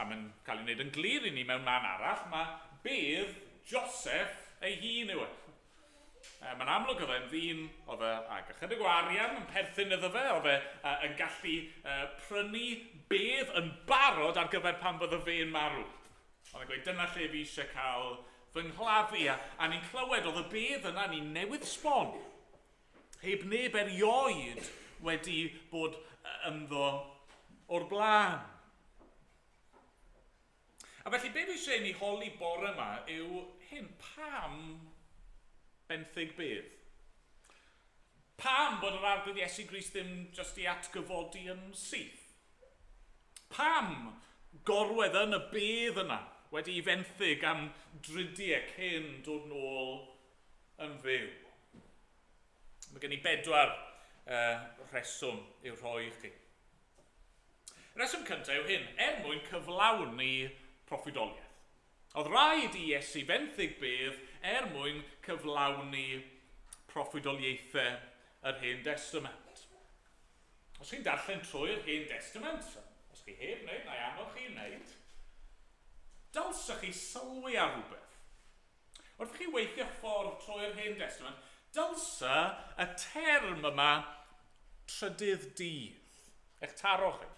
A mae'n cael ei wneud yn glir i ni mewn man arall, mae bedd Joseph ei hun yw e. Mae'n amlwg oedd e'n ddyn oedd e ag ychydig o arian yn perthyn iddo fe, oedd e yn gallu prynu bedd yn barod ar gyfer pan fydde fe'n marw. Oedd e'n gweud, dyna lle fi eisiau cael fy nghladdu. A, a ni'n clywed oedd y bedd yna ni'n newydd sbon. Heb neb erioed wedi bod ynddo o'r blaen. A felly be fi eisiau i ni holi bore yma yw hyn, pam benthyg bedd? Pam bod yr Arglwydd Iesu Grist ddim jyst i atgyfodi yn syth? Pam gorwedd yn y bedd yna wedi i fenthyg am dridiau cyn dod nôl yn fyw? Mae gen i bedwar rheswm i'w rhoi i chi. Y rheswm cyntaf yw hyn, er mwyn cyflawni proffwydoliaeth. Oedd rhaid i Iesu fenthyg bedd er mwyn cyflawni proffwydoliaethau yr Hen Destament. Os chi'n darllen trwy'r Hen Destament, os chi heb wneud, na i annog chi wneud, dylsech chi sylwi ar rhywbeth. Wrth chi weithio'ch ffordd trwy'r Hen Destament, dylse y term yma trydydd dydd eich taro chi.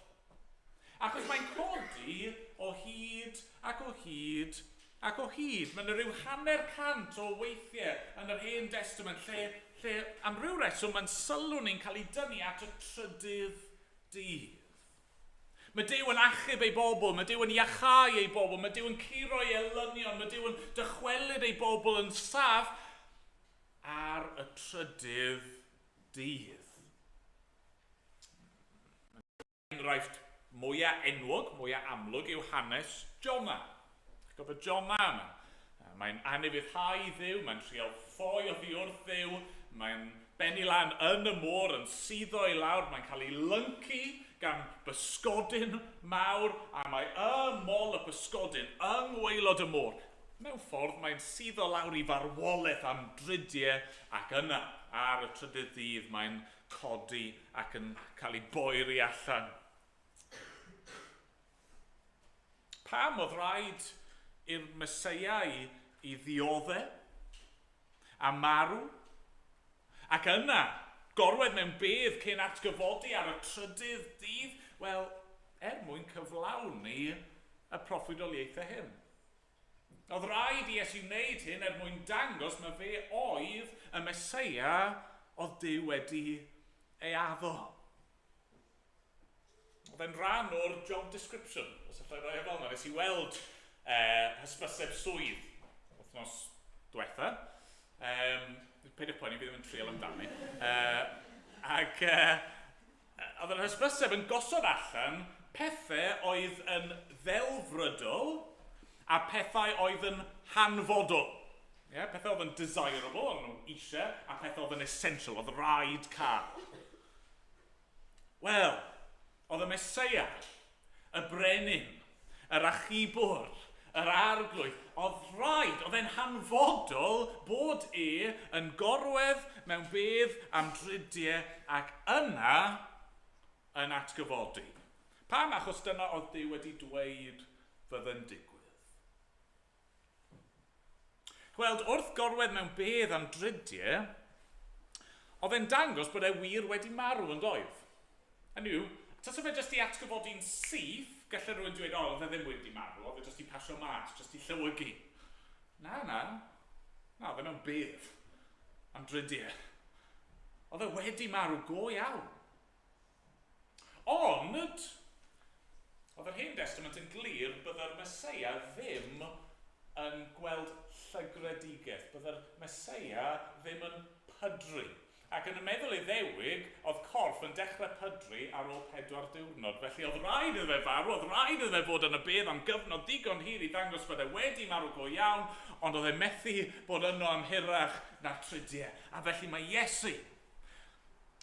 Achos mae'n codi o hyd ac o hyd ac o hyd. Mae yna rhyw 50 o weithiau yn yr Hen Destament lle, lle am ryw reswm mae'n sylw ni'n cael ei dynnu at y trydydd dydd. Mae Duw yn achub ei bobl, mae Duw yn iachau ei bobl, mae Duw yn curo ei elynion, mae Duw yn dychwelyd ei bobl yn saff ar y trydydd dydd. Enghraifft mwyaf enwog, mwyaf amlwg yw hanes Jonah. Chi'n gofio Jonah yma? Mae'n anufuddhau Dduw, mae'n trial ffoi oddi wrth Dduw, mae'n bennu lan yn y môr, yn suddo i lawr, mae'n cael ei lyncu gan bysgodyn mawr, a mae ym mol y pysgodyn yng ngwaelod y môr. Mewn ffordd, mae'n suddo lawr i farwolaeth am dridiau, ac yna, ar y trydydd ddydd, mae'n codi ac yn cael ei boeri allan. Pam oedd rhaid i'r Meseia i, i ddiodde a marw ac yna gorwedd mewn bedd cyn atgyfodi ar y trydydd dydd? Wel, er mwyn cyflawni y proffwydoliaethau hyn. Oedd rhaid i Iesu wneud hyn er mwyn dangos mae fe oedd y Meseia oedd Duw wedi ei addo. Oedd e'n rhan o'r job description, os allai roi e fel yna. Nes i weld hysbyseb swydd wythnos diwetha. Peidiwch poeni, fi ddim yn trial amdani. Ac oedd yr hysbyseb yn gosod allan pethau oedd yn ddelfrydol a pethau oedd yn hanfodol. Yeah, pethau oedd yn desirable, oedd nhw eisiau, a pethau oedd yn essential, oedd rhaid cael. Wel, oedd y Meseia, y brenin, yr achubwr, yr arglwydd, oedd rhaid, oedd e'n hanfodol bod e yn gorwedd mewn bedd am dridiau ac yna yn atgyfodi. Pam? Achos dyna oedd Duw wedi dweud fydde'n digwydd. Gweld, wrth gorwedd mewn bedd am dridiau, oedd e'n dangos bod e wir wedi marw yn doedd. Hynny yw, tase fe jyst i atgyfodi'n syth, gallai rhywun dweud, o, oedd e ddim wedi marw, oedd e jyst i pasio mas, jyst i llywygu. Na, na. Na, oedd e mewn bedd am dridiau. Oedd e wedi marw go iawn. Ond, oedd yr Hen Testament yn glir byddai'r Meseia ddim yn gweld llygredigaeth. Byddai'r Meseia ddim yn pydru. Ac yn y meddwl Iddewig, oedd corff yn dechrau pydru ar ôl 4 diwrnod. Felly oedd rhaid iddo fe farw, oedd rhaid iddo fe fod yn y bedd am gyfnod digon hir i ddangos bod e wedi marw go iawn, ond oedd e methu bod yno am hirach na tridiau. A felly mae Iesu,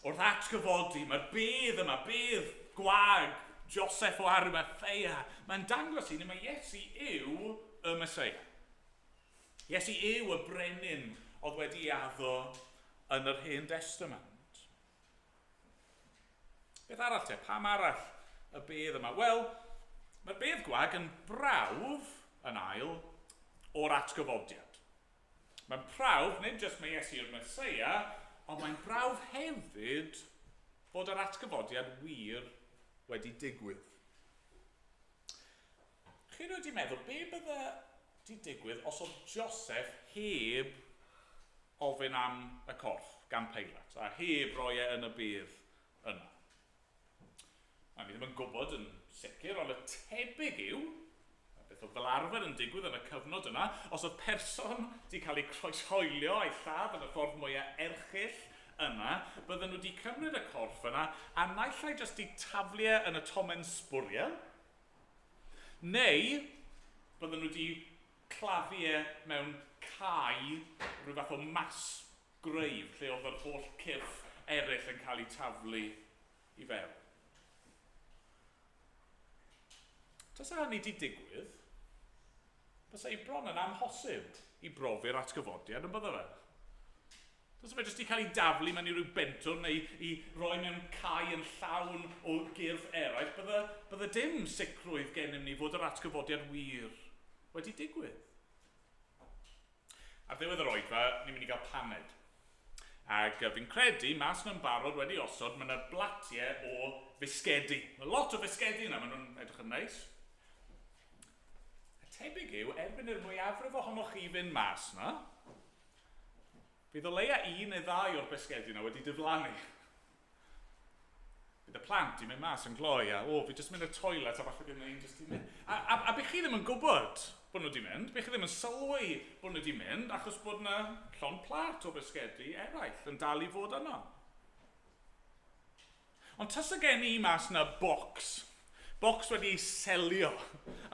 wrth atgyfodi, mae'r bedd yma, bedd gwag, Joseph o Arimathea, mae'n dangos i ni mae Iesu yw y Meseia. Iesu yw y brenin oedd wedi addo yn yr Hen Testament. Beth arall te? Pam arall y bedd yma? Wel, mae'r bedd gwag yn brawf, yn ail, o'r atgyfodiad. Mae'n prawf, nid jyst mae Iesu yw'r Meseia, ond mae'n brawf hefyd fod yr atgyfodiad wir wedi digwydd. Chi wedi meddwl, be bydde di digwydd os oedd Joseph heb ofyn am y corff gan Peilat, a heb roi e yn y bedd yna? A ni ddim yn gwybod yn sicr, ond y tebyg yw, a beth oedd fel arfer yn digwydd yn y cyfnod yna, os oedd person wedi cael ei croeshoelio a'i lladd yn y ffordd mwyaf erchyll yna, bydden nhw wedi cymryd y corff yna a naill ai jyst i taflu e yn y tomen sbwriel, neu bydden nhw wedi claddu e mewn cae, rhyw fath o mass grave, lle oedd yr holl cyrff eraill yn cael eu taflu i fewn. Tasa hynny wedi digwydd, bysa hi bron yn amhosib i brofi'r atgyfodiad, yn bydde fe? Tasa fe jyst i cael ei daflu mewn i ryw bentwr neu i roi mewn cae yn llawn o gyrff eraill, bydde dim sicrwydd gennym ni fod yr atgyfodiad wir wedi digwydd. Ar ddiwedd yr oedfa, ni'n mynd i gael paned. Ac fi'n credu, mas nhw'n barod wedi osod, mae yna blatiau o fisgedi. Mae lot o fisgedi yna, maen nhw'n edrych yn neis. A tebyg yw, erbyn i'r mwyafrif ohonoch chi fynd mas yna, fydd o leia un neu ddau o'r bisgedi yna wedi diflannu. Bydd y plant i mynd mas yn gloi a, o, fi jyst mynd i'r toilet a falle bydd yna un jyst i mynd. A bych chi ddim yn gwybod bod nhw wedi mynd, bych chi ddim yn sylwi bod nhw wedi mynd, achos bod yna llond plat o bisgedi eraill yn dal i fod yno. Ond tasa gen i mas yna bocs wedi ei selio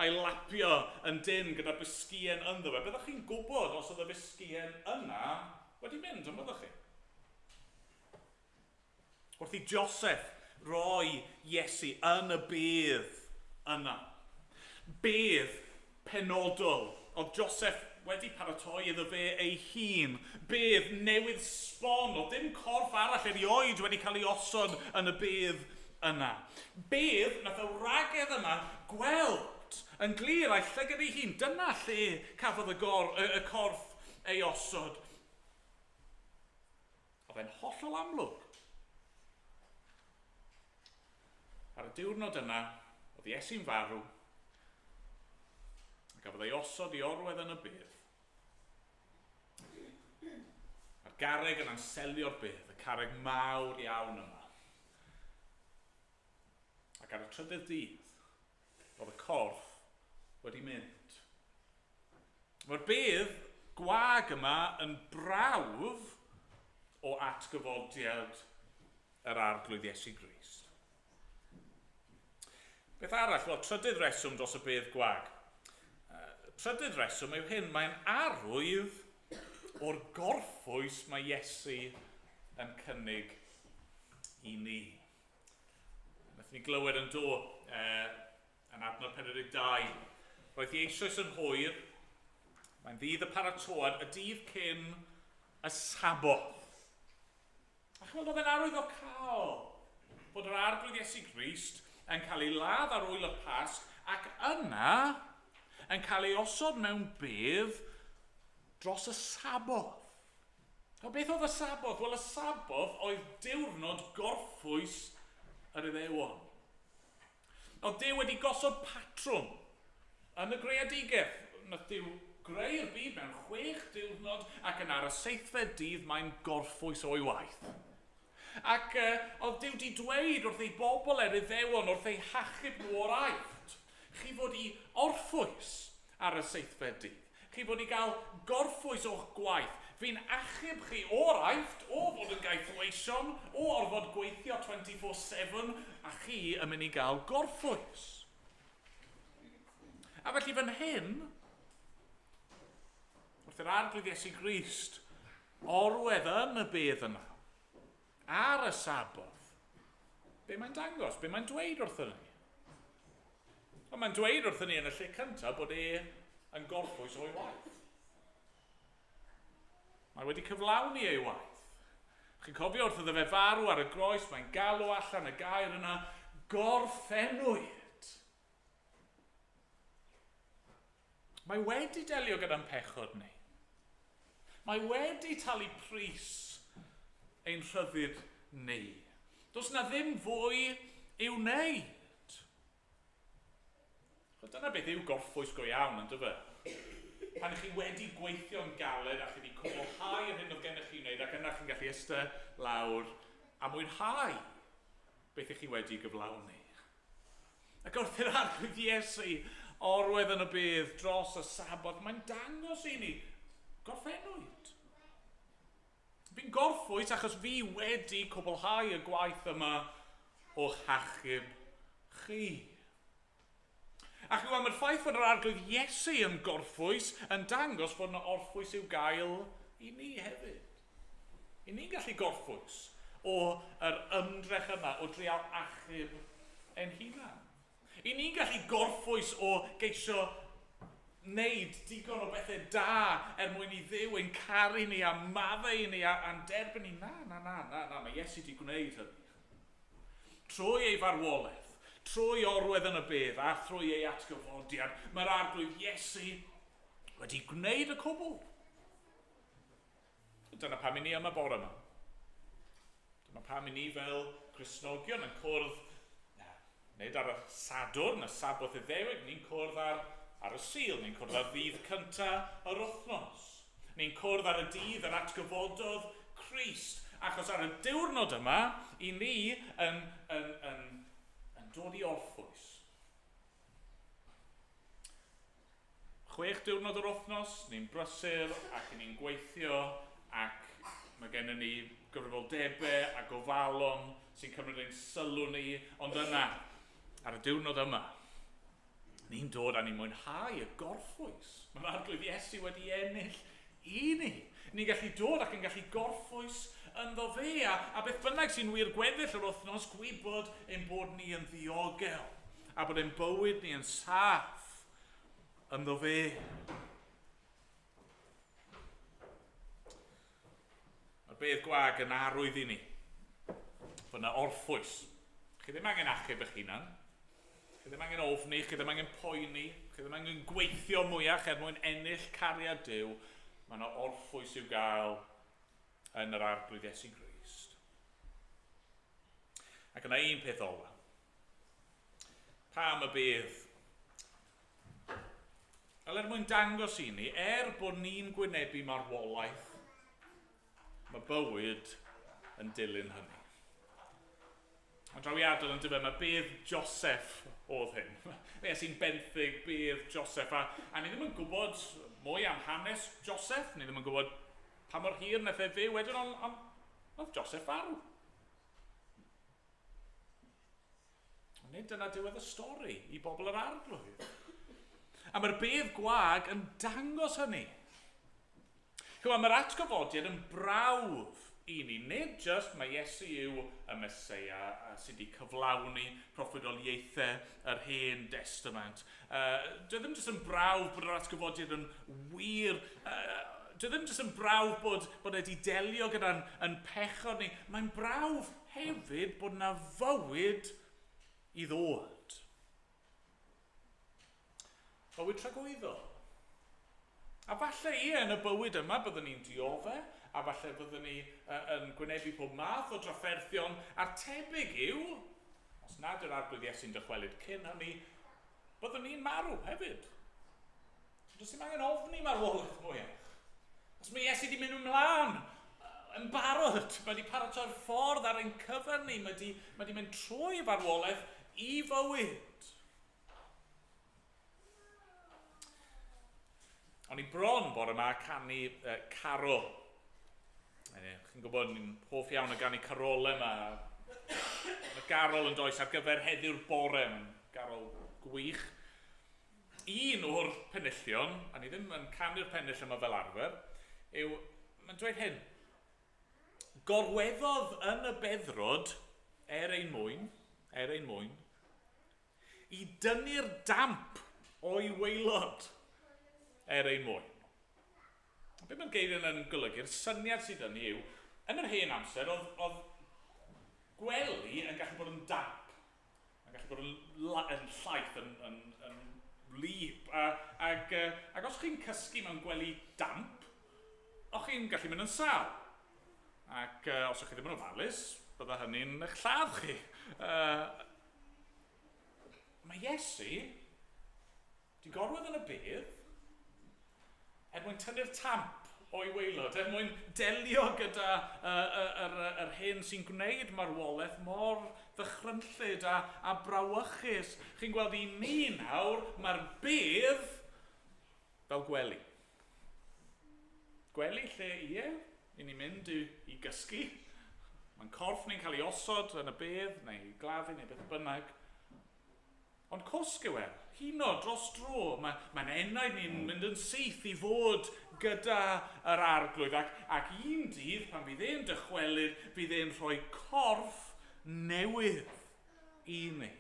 a'i lapio yn dyn gyda bisgïen ynddo fe, byddwch chi'n gwybod os oedd y bisgïen yna wedi mynd, ond byddwch chi? Wrth i Joseph roi Iesu yn y bedd yna. Bedd penodol. Oedd Joseph wedi paratoi iddo fe ei hun. Bedd newydd sbon. Oedd dim corff arall erioed wedi cael ei osod yn y bedd yna. Bedd nath y wragedd yma gweld yn glir a'i llygad ei hun. Dyna lle cafodd y corff ei osod. Oedd e'n hollol amlwg. Ar y diwrnod yna, oedd Iesu'n farw, a gafodd ei osod i orwedd yn y bedd. A'r garreg yna'n selio'r bedd, y carreg mawr iawn yma. Ac ar y trydydd dydd, oedd y corff wedi mynd. Mae'r bedd gwag yma yn brawf o atgyfodiad yr Arglwydd Iesu Grist. Beth arall? Wel, trydydd reswm dros y bedd gwag. Trydydd reswm yw hyn, mae'n arwydd o'r gorffwys mae Iesu yn cynnig i ni. Wnaethon ni glywed yn do yn adnod 42. Roedd hi eisoes yn hwyr, mae'n ddydd y paratoad, y dydd cyn y Saboth. A chymod, oedd e'n arwydd o cael bod yr Arglwydd Iesu Grist yn cael ei ladd ar wyl y Pasg ac yna yn cael ei osod mewn bedd dros y Saboth. O beth oedd y Saboth? Wel, y Saboth oedd diwrnod gorffwys yr Iddewon. Oedd Duw wedi gosod patrwm yn y greadigaeth. Nath Duw greu'r byd mewn 6 diwrnod ac yn ar y seithfed dydd mae'n gorffwys o'i waith. Ac oedd Duw wedi dweud wrth ei bobl er Iddewon, wrth ei hachub nhw o'r Aifft, chi fod i orffwys ar y seithfed dydd. Chi fod i gael gorffwys o'ch gwaith. Fi'n achub chi o'r Aifft, o fod yn gaethweision, o orfod gweithio 24/7, a chi yn mynd i gael gorffwys. A felly fan hyn, wrth yr Arglwydd Iesu Grist orwedd yn y bedd yma, ar y Saboth, be mae'n dangos, be mae'n dweud wrthyn ni? Wel, mae'n dweud wrthyn ni yn y lle cyntaf bod e yn gorffwys o'i waith. Mae wedi cyflawni ei waith. Chi'n cofio wrth iddo fe farw ar y groes, mae'n galw allan y gair yna, gorffennwyd. Mae wedi delio gyda'n pechod ni. Mae wedi talu pris ein rhyddid ni. Does na ddim fwy i'w wneud. Dyna beth yw gorffwys go iawn, yn dyfe? Pan ych chi wedi gweithio'n galed a chi wedi cwblhau yr hyn oedd gennych chi wneud ac yna chi'n gallu eistedd lawr a mwynhau beth ych chi wedi gyflawni. Ac wrth i'r Arglwydd Iesu orwedd yn y bedd dros y Saboth, mae'n dangos i ni gorffennwyd. Fi'n gorffwys achos fi wedi cwblhau y gwaith yma o'ch hachub chi. Ac yw am yr ffaith fod yr Arglwydd Iesu yn gorffwys yn dangos fod yna orffwys i'w gael i ni hefyd. I ni'n gallu gorffwys o yr ymdrech yma o drial achub ein hunan. I ni'n gallu gorffwys o geisio wneud digon o bethau da er mwyn i Dduw ein caru ni a maddau i ni a'n derbyn ni. Na, na, na, na, na, mae Iesu wedi gwneud hynny. Trwy ei farwolaeth, trwy orwedd yn y bedd a thrwy ei atgyfodiad, mae'r Arglwydd Iesu wedi gwneud y cwbl. Dyna pam i ni yma bore yma. Dyna pam i ni fel Cristnogion yn cwrdd, nid ar y Sadwrn, y Saboth Iddewig, ni'n cwrdd ar y Sul, ni'n cwrdd ar ddydd cyntaf yr wythnos. Ni'n cwrdd ar y dydd yr atgyfododd Crist, achos ar y diwrnod yma, i ni yn dod i orffwys. 6 diwrnod yr wythnos, ni'n brysur ac ni'n gweithio ac mae gennym ni gyfrifoldebau a gofalon sy'n cymryd ein sylw ni, ond yna, ar y diwrnod yma, ni'n dod a ni'n mwynhau y gorffwys. Mae'r Arglwydd Iesu wedi ennill i ni. Ni'n gallu dod ac yn gallu gorffwys ynddo fe, a beth bynnag sy'n wir gweddill yr wythnos, gwybod ein bod ni yn ddiogel a bod ein bywyd ni yn saff ynddo fe. Mae'r bedd gwag yn arwydd i ni fod yna orffwys. Chi ddim angen achub eich hunan. Chi ddim angen ofni, chi ddim angen poeni, chi ddim angen gweithio mwyach er mwyn ennill cariad Duw. Mae yna orffwys i'w gael yn yr Arglwydd Iesu Grist. Ac yna un peth ola. Pam y bydd? Wel, er mwyn dangos i ni, er bod ni'n gwynebu marwolaeth, mae bywyd yn dilyn hynny. Ond drawiadol yn dyfe, mae bedd Joseph oedd hyn. Fe sy'n benthyg bedd Joseph. A ni ddim yn gwybod mwy am hanes Joseph, ni ddim yn gwybod pa mor hir nath e fyw wedyn, ond Nath Joseph farw. Ond nid dyna diwedd y stori i bobl yr arglwydd. A mae'r bedd gwag yn dangos hynny. Chymod, mae'r atgyfodiad yn brawf i ni. Nid just mae Iesu yw y Meseia sydd wedi cyflawni proffwydoliaethau yr Hen Destament. Dwi ddim jyst yn brawf bod yr atgyfodiad yn wir. Dwi ddim jyst yn brawf bod, bod e wedi delio gyda'n yn pechod ni. Mae'n brawf hefyd bod yna fywyd i ddod. Bywyd tragwyddol. A falle ie, yn y bywyd yma byddwn ni'n diodde, a falle byddwn ni yn gwynebu pob math o drafferthion, a'r tebyg yw, os nad yw'r Arglwydd Iesu'n dychwelyd cyn hynny, byddwn ni'n marw hefyd. Does dim angen ofni marwolaeth mwyach. Os mae Iesu wedi mynd ymlaen yn barod, mae wedi paratoi'r ffordd ar ein cyfer ni, mae wedi, mae wedi mynd trwy farwolaeth i fywyd. O'n i bron bore yma canu carol. Chi'n gwybod, ni'n hoff iawn o ganu carolau yma. Mae garol yn does ar gyfer heddiw'r bore, mae'n garol gwych. Un o'r penillion, a ni ddim yn canu'r pennill yma fel arfer, yw, mae'n dweud hyn, Gorweddodd yn y beddrod er ein mwyn, er ein mwyn, i dynnu'r damp o'i waelod er ein mwyn. Be mae'r geiriau yna'n golygu'r syniad sydd yn yw, yn yr hen amser, oedd, oedd gwely yn gallu bod yn damp. Yn gallu bod yn, yn llaith, yn, yn, yn wlyb. A, ac, ac os chi'n cysgu mewn gwely damp, o'ch chi'n gallu mynd yn sâl. Ac os o'ch chi ddim yn ofalus, bydda hynny'n eich lladd chi. Mae Iesu di gorwedd yn y bedd er mwyn tynnu'r tamp o'i waelod, er mwyn delio gyda yr, yr, yr hyn sy'n gwneud marwolaeth mor ddychrynllyd a, a brawychus. Chi'n gweld i ni nawr, mae'r bedd fel gwely. Gwely lle, ie, i ni'n mynd i, i gysgu. Mae'n corff ni'n cael ei osod yn y bedd, neu i gladdu, neu beth bynnag. Ond cwsg yw e, huno dros dro. Mae'n mae enaid ni'n mynd yn syth i fod gyda yr arglwydd. Ac, ac un dydd, pan fydd e'n dychwelyd, fydd e'n rhoi corff newydd i ni.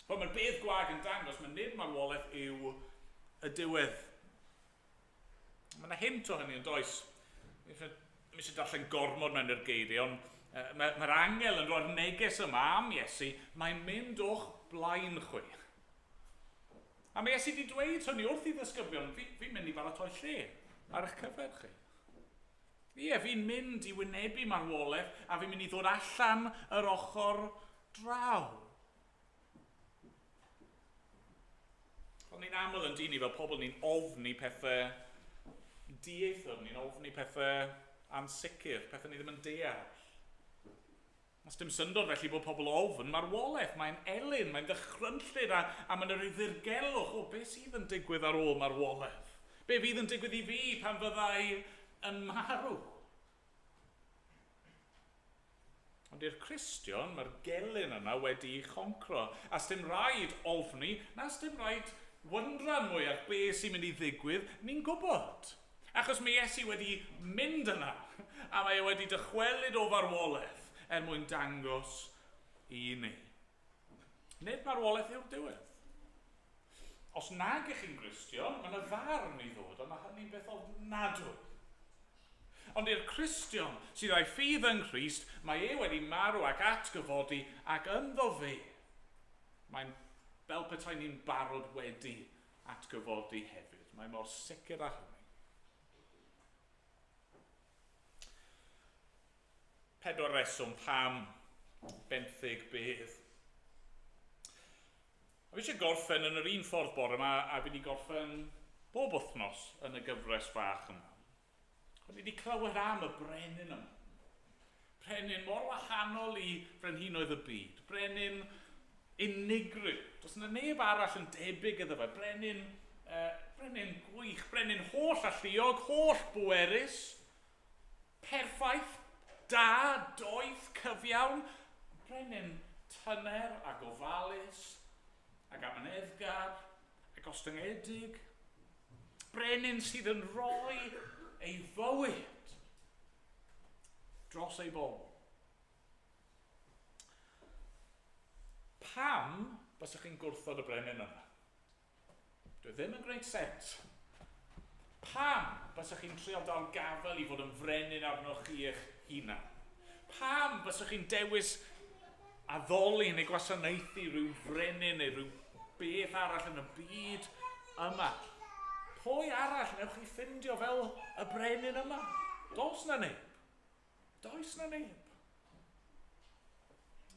Wel, mae'r bedd gwag yn dangos, mae nid marwolaeth yw y diwedd. Mae yna hint o hynny yn does. Mi eisiau darllen gormod mewn i'r geiriau, ond mae'r mae angel yn rhoi'r neges yma am Iesu, mae'n mynd o'ch blaen chwi. A mae Iesu wedi dweud hynny wrth i ddisgyblion, fi'n fi mynd i baratoi lle ar eich cyfer chi. Ie, fi'n mynd i wynebu marwolaeth a fi'n mynd i ddod allan yr ochr draw. Ond ni'n aml yn dyn ni fel pobl, ni'n ofni pethau dieithr, ni'n ofni pethau ansicr, pethau ni ddim yn deall. Os dim syndod felly bod pobl ofn marwolaeth, mae'n elyn, mae'n ddychrynllyd a, a mae'n rhyw ddirgelwch o beth sydd yn digwydd ar ôl marwolaeth. Be fydd yn digwydd i fi pan fyddai yn marw? Ond i'r Cristion, mae'r gelyn yna wedi'i choncro. A sdim rhaid ofni, na sdim rhaid wyndran mwyach be sy'n mynd i ddigwydd, ni'n gwybod. Achos mae Iesu wedi mynd yna, a mae e wedi dychwelyd o farwolaeth er mwyn dangos i ni. Nid marwolaeth yw'r diwedd. Os nag ych chi'n Gristion, mae yna farn i ddod, a mae hynny'n beth ofnadwy. Ond i'r Cristion sydd â'i ffydd yng Nghrist, mae e wedi marw ac atgyfodi ac ynddo fe. Mae'n fel petai ni'n barod wedi atgyfodi hefyd. Mae mor sicr â hynny. Pedwar reswm pam benthyg bedd. A fi eisiau gorffen yn yr un ffordd bore yma a fi wedi gorffen bob wythnos yn y gyfres fach yma. O'n i wedi clywed am y brenin yma. Brenin mor wahanol i frenhinoedd y byd. Brenin unigryw. Does yna neb arall yn debyg iddo fe. Brenin, brenin gwych, brenin holl alluog, holl bwerus, perffaith. da, doeth, cyfiawn, brenin tyner a gofalus, ac amyneddgar, ac ostyngedig. Brenin sydd yn rhoi ei fywyd dros ei bobl. Pam bysych chi'n gwrthod y brenin yna? Dwi e ddim yn gwneud sens. Pam bysych chi'n trio dal gafel i fod yn frenin arnoch chi eich hunan? Pam bysych chi'n dewis addoli neu gwasanaethu rhyw frenin neu rhyw beth arall yn y byd yma? Pwy arall newch chi ffindio fel y brenin yma? Does na neb. Does na neb.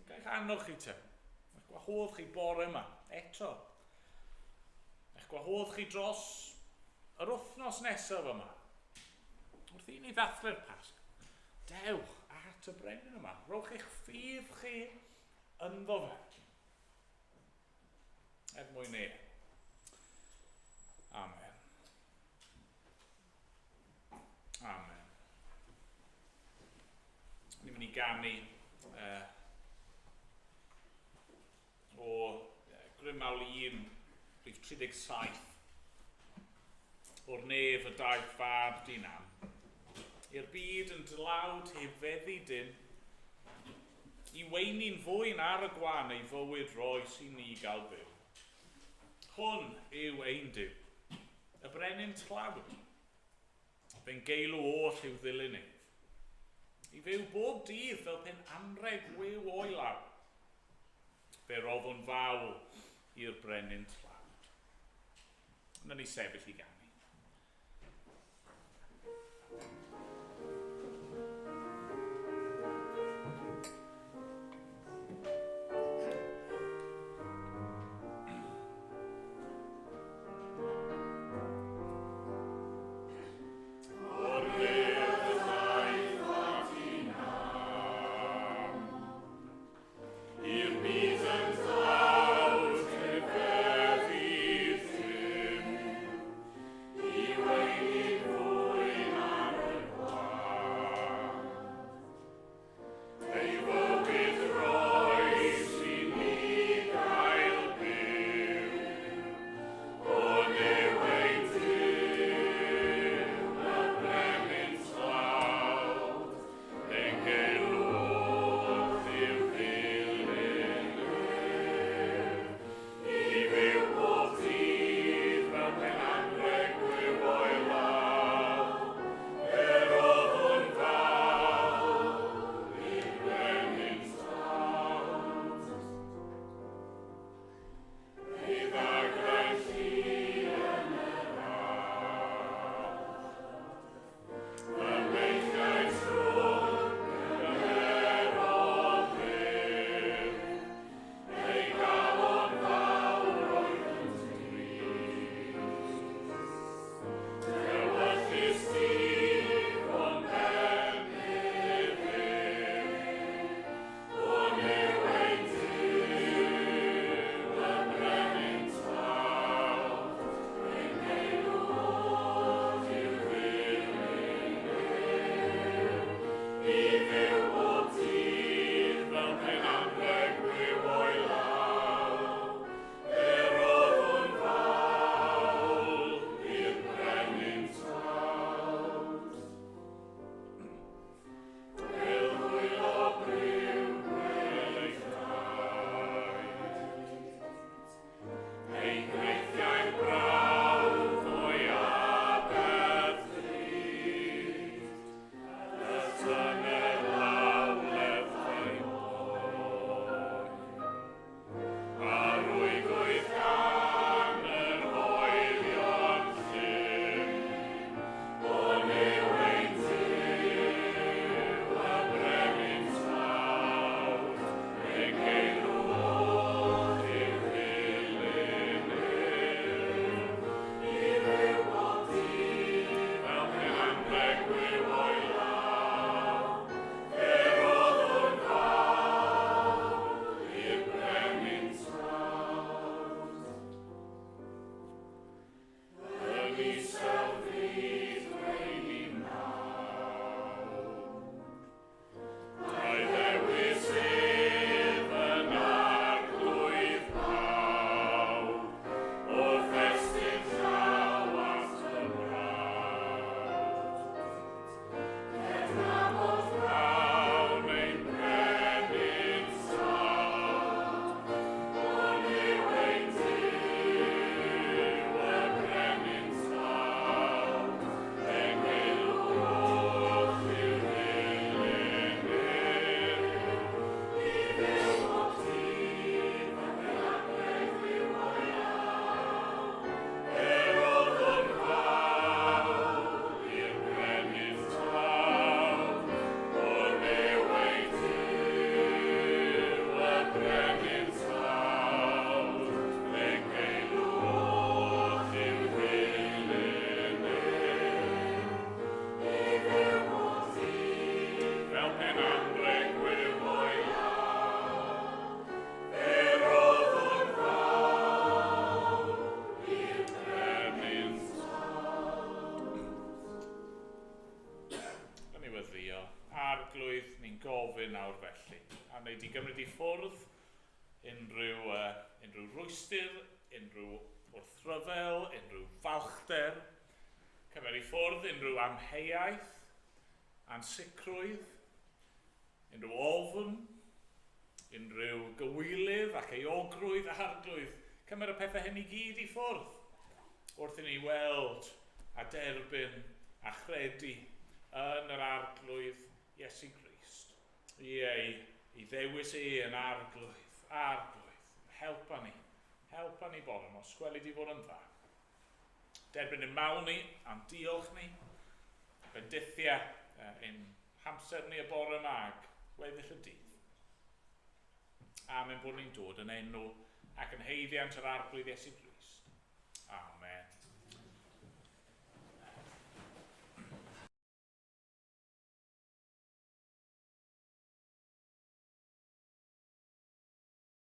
Gael eich annog chi te. Eich gwahodd chi bore yma, eto. Eich gwahodd chi dros yr wythnos nesaf yma. Wrth i ni ddathlu'r Pasg, dewch at y brenin yma. Rhowch eich ffydd chi ynddo fe. Er mwyn e. Amen. Amen. Ni'n mynd i ganu o Grymawl 1, rhif 37, o'r nef y daeth fab dinam. I'r byd yn dlawd heb feddu dim, i weini'n fwyn ar y gwan ei fywyd roes i ni gael byw. Hwn yw ein Duw, y brenin tlawd. Fe'n geilw oll i'w ddilyn ef. I fyw bob dydd fel pe'n anreg wiw o'i law. Fe roddwn fawl i'r brenin tlawd. Yna ni sefyll i ganu. gymryd i ffwrdd unrhyw rwystr, unrhyw wrthryfel, unrhyw falchder, cymer i ffwrdd unrhyw amheuaeth, ansicrwydd, unrhyw ofn, unrhyw gywilydd ac euogrwydd a Arglwydd. Cymer y pethau hyn i gyd i ffwrdd wrth i ni weld a derbyn a chredu yn yr Arglwydd Iesu Grist. Ie, i ddewis e yn Arglwydd, Arglwydd, helpa ni bore yma, os gweli di fod yn dda. Derbyn ein mawl ni, a'n diolch ni, bendithiau ein hamser ni y bore yma ac weddill y dydd. Amen bod ni'n dod yn enw ac yn haeddiant yr Arglwydd Iesu Grist. Amen.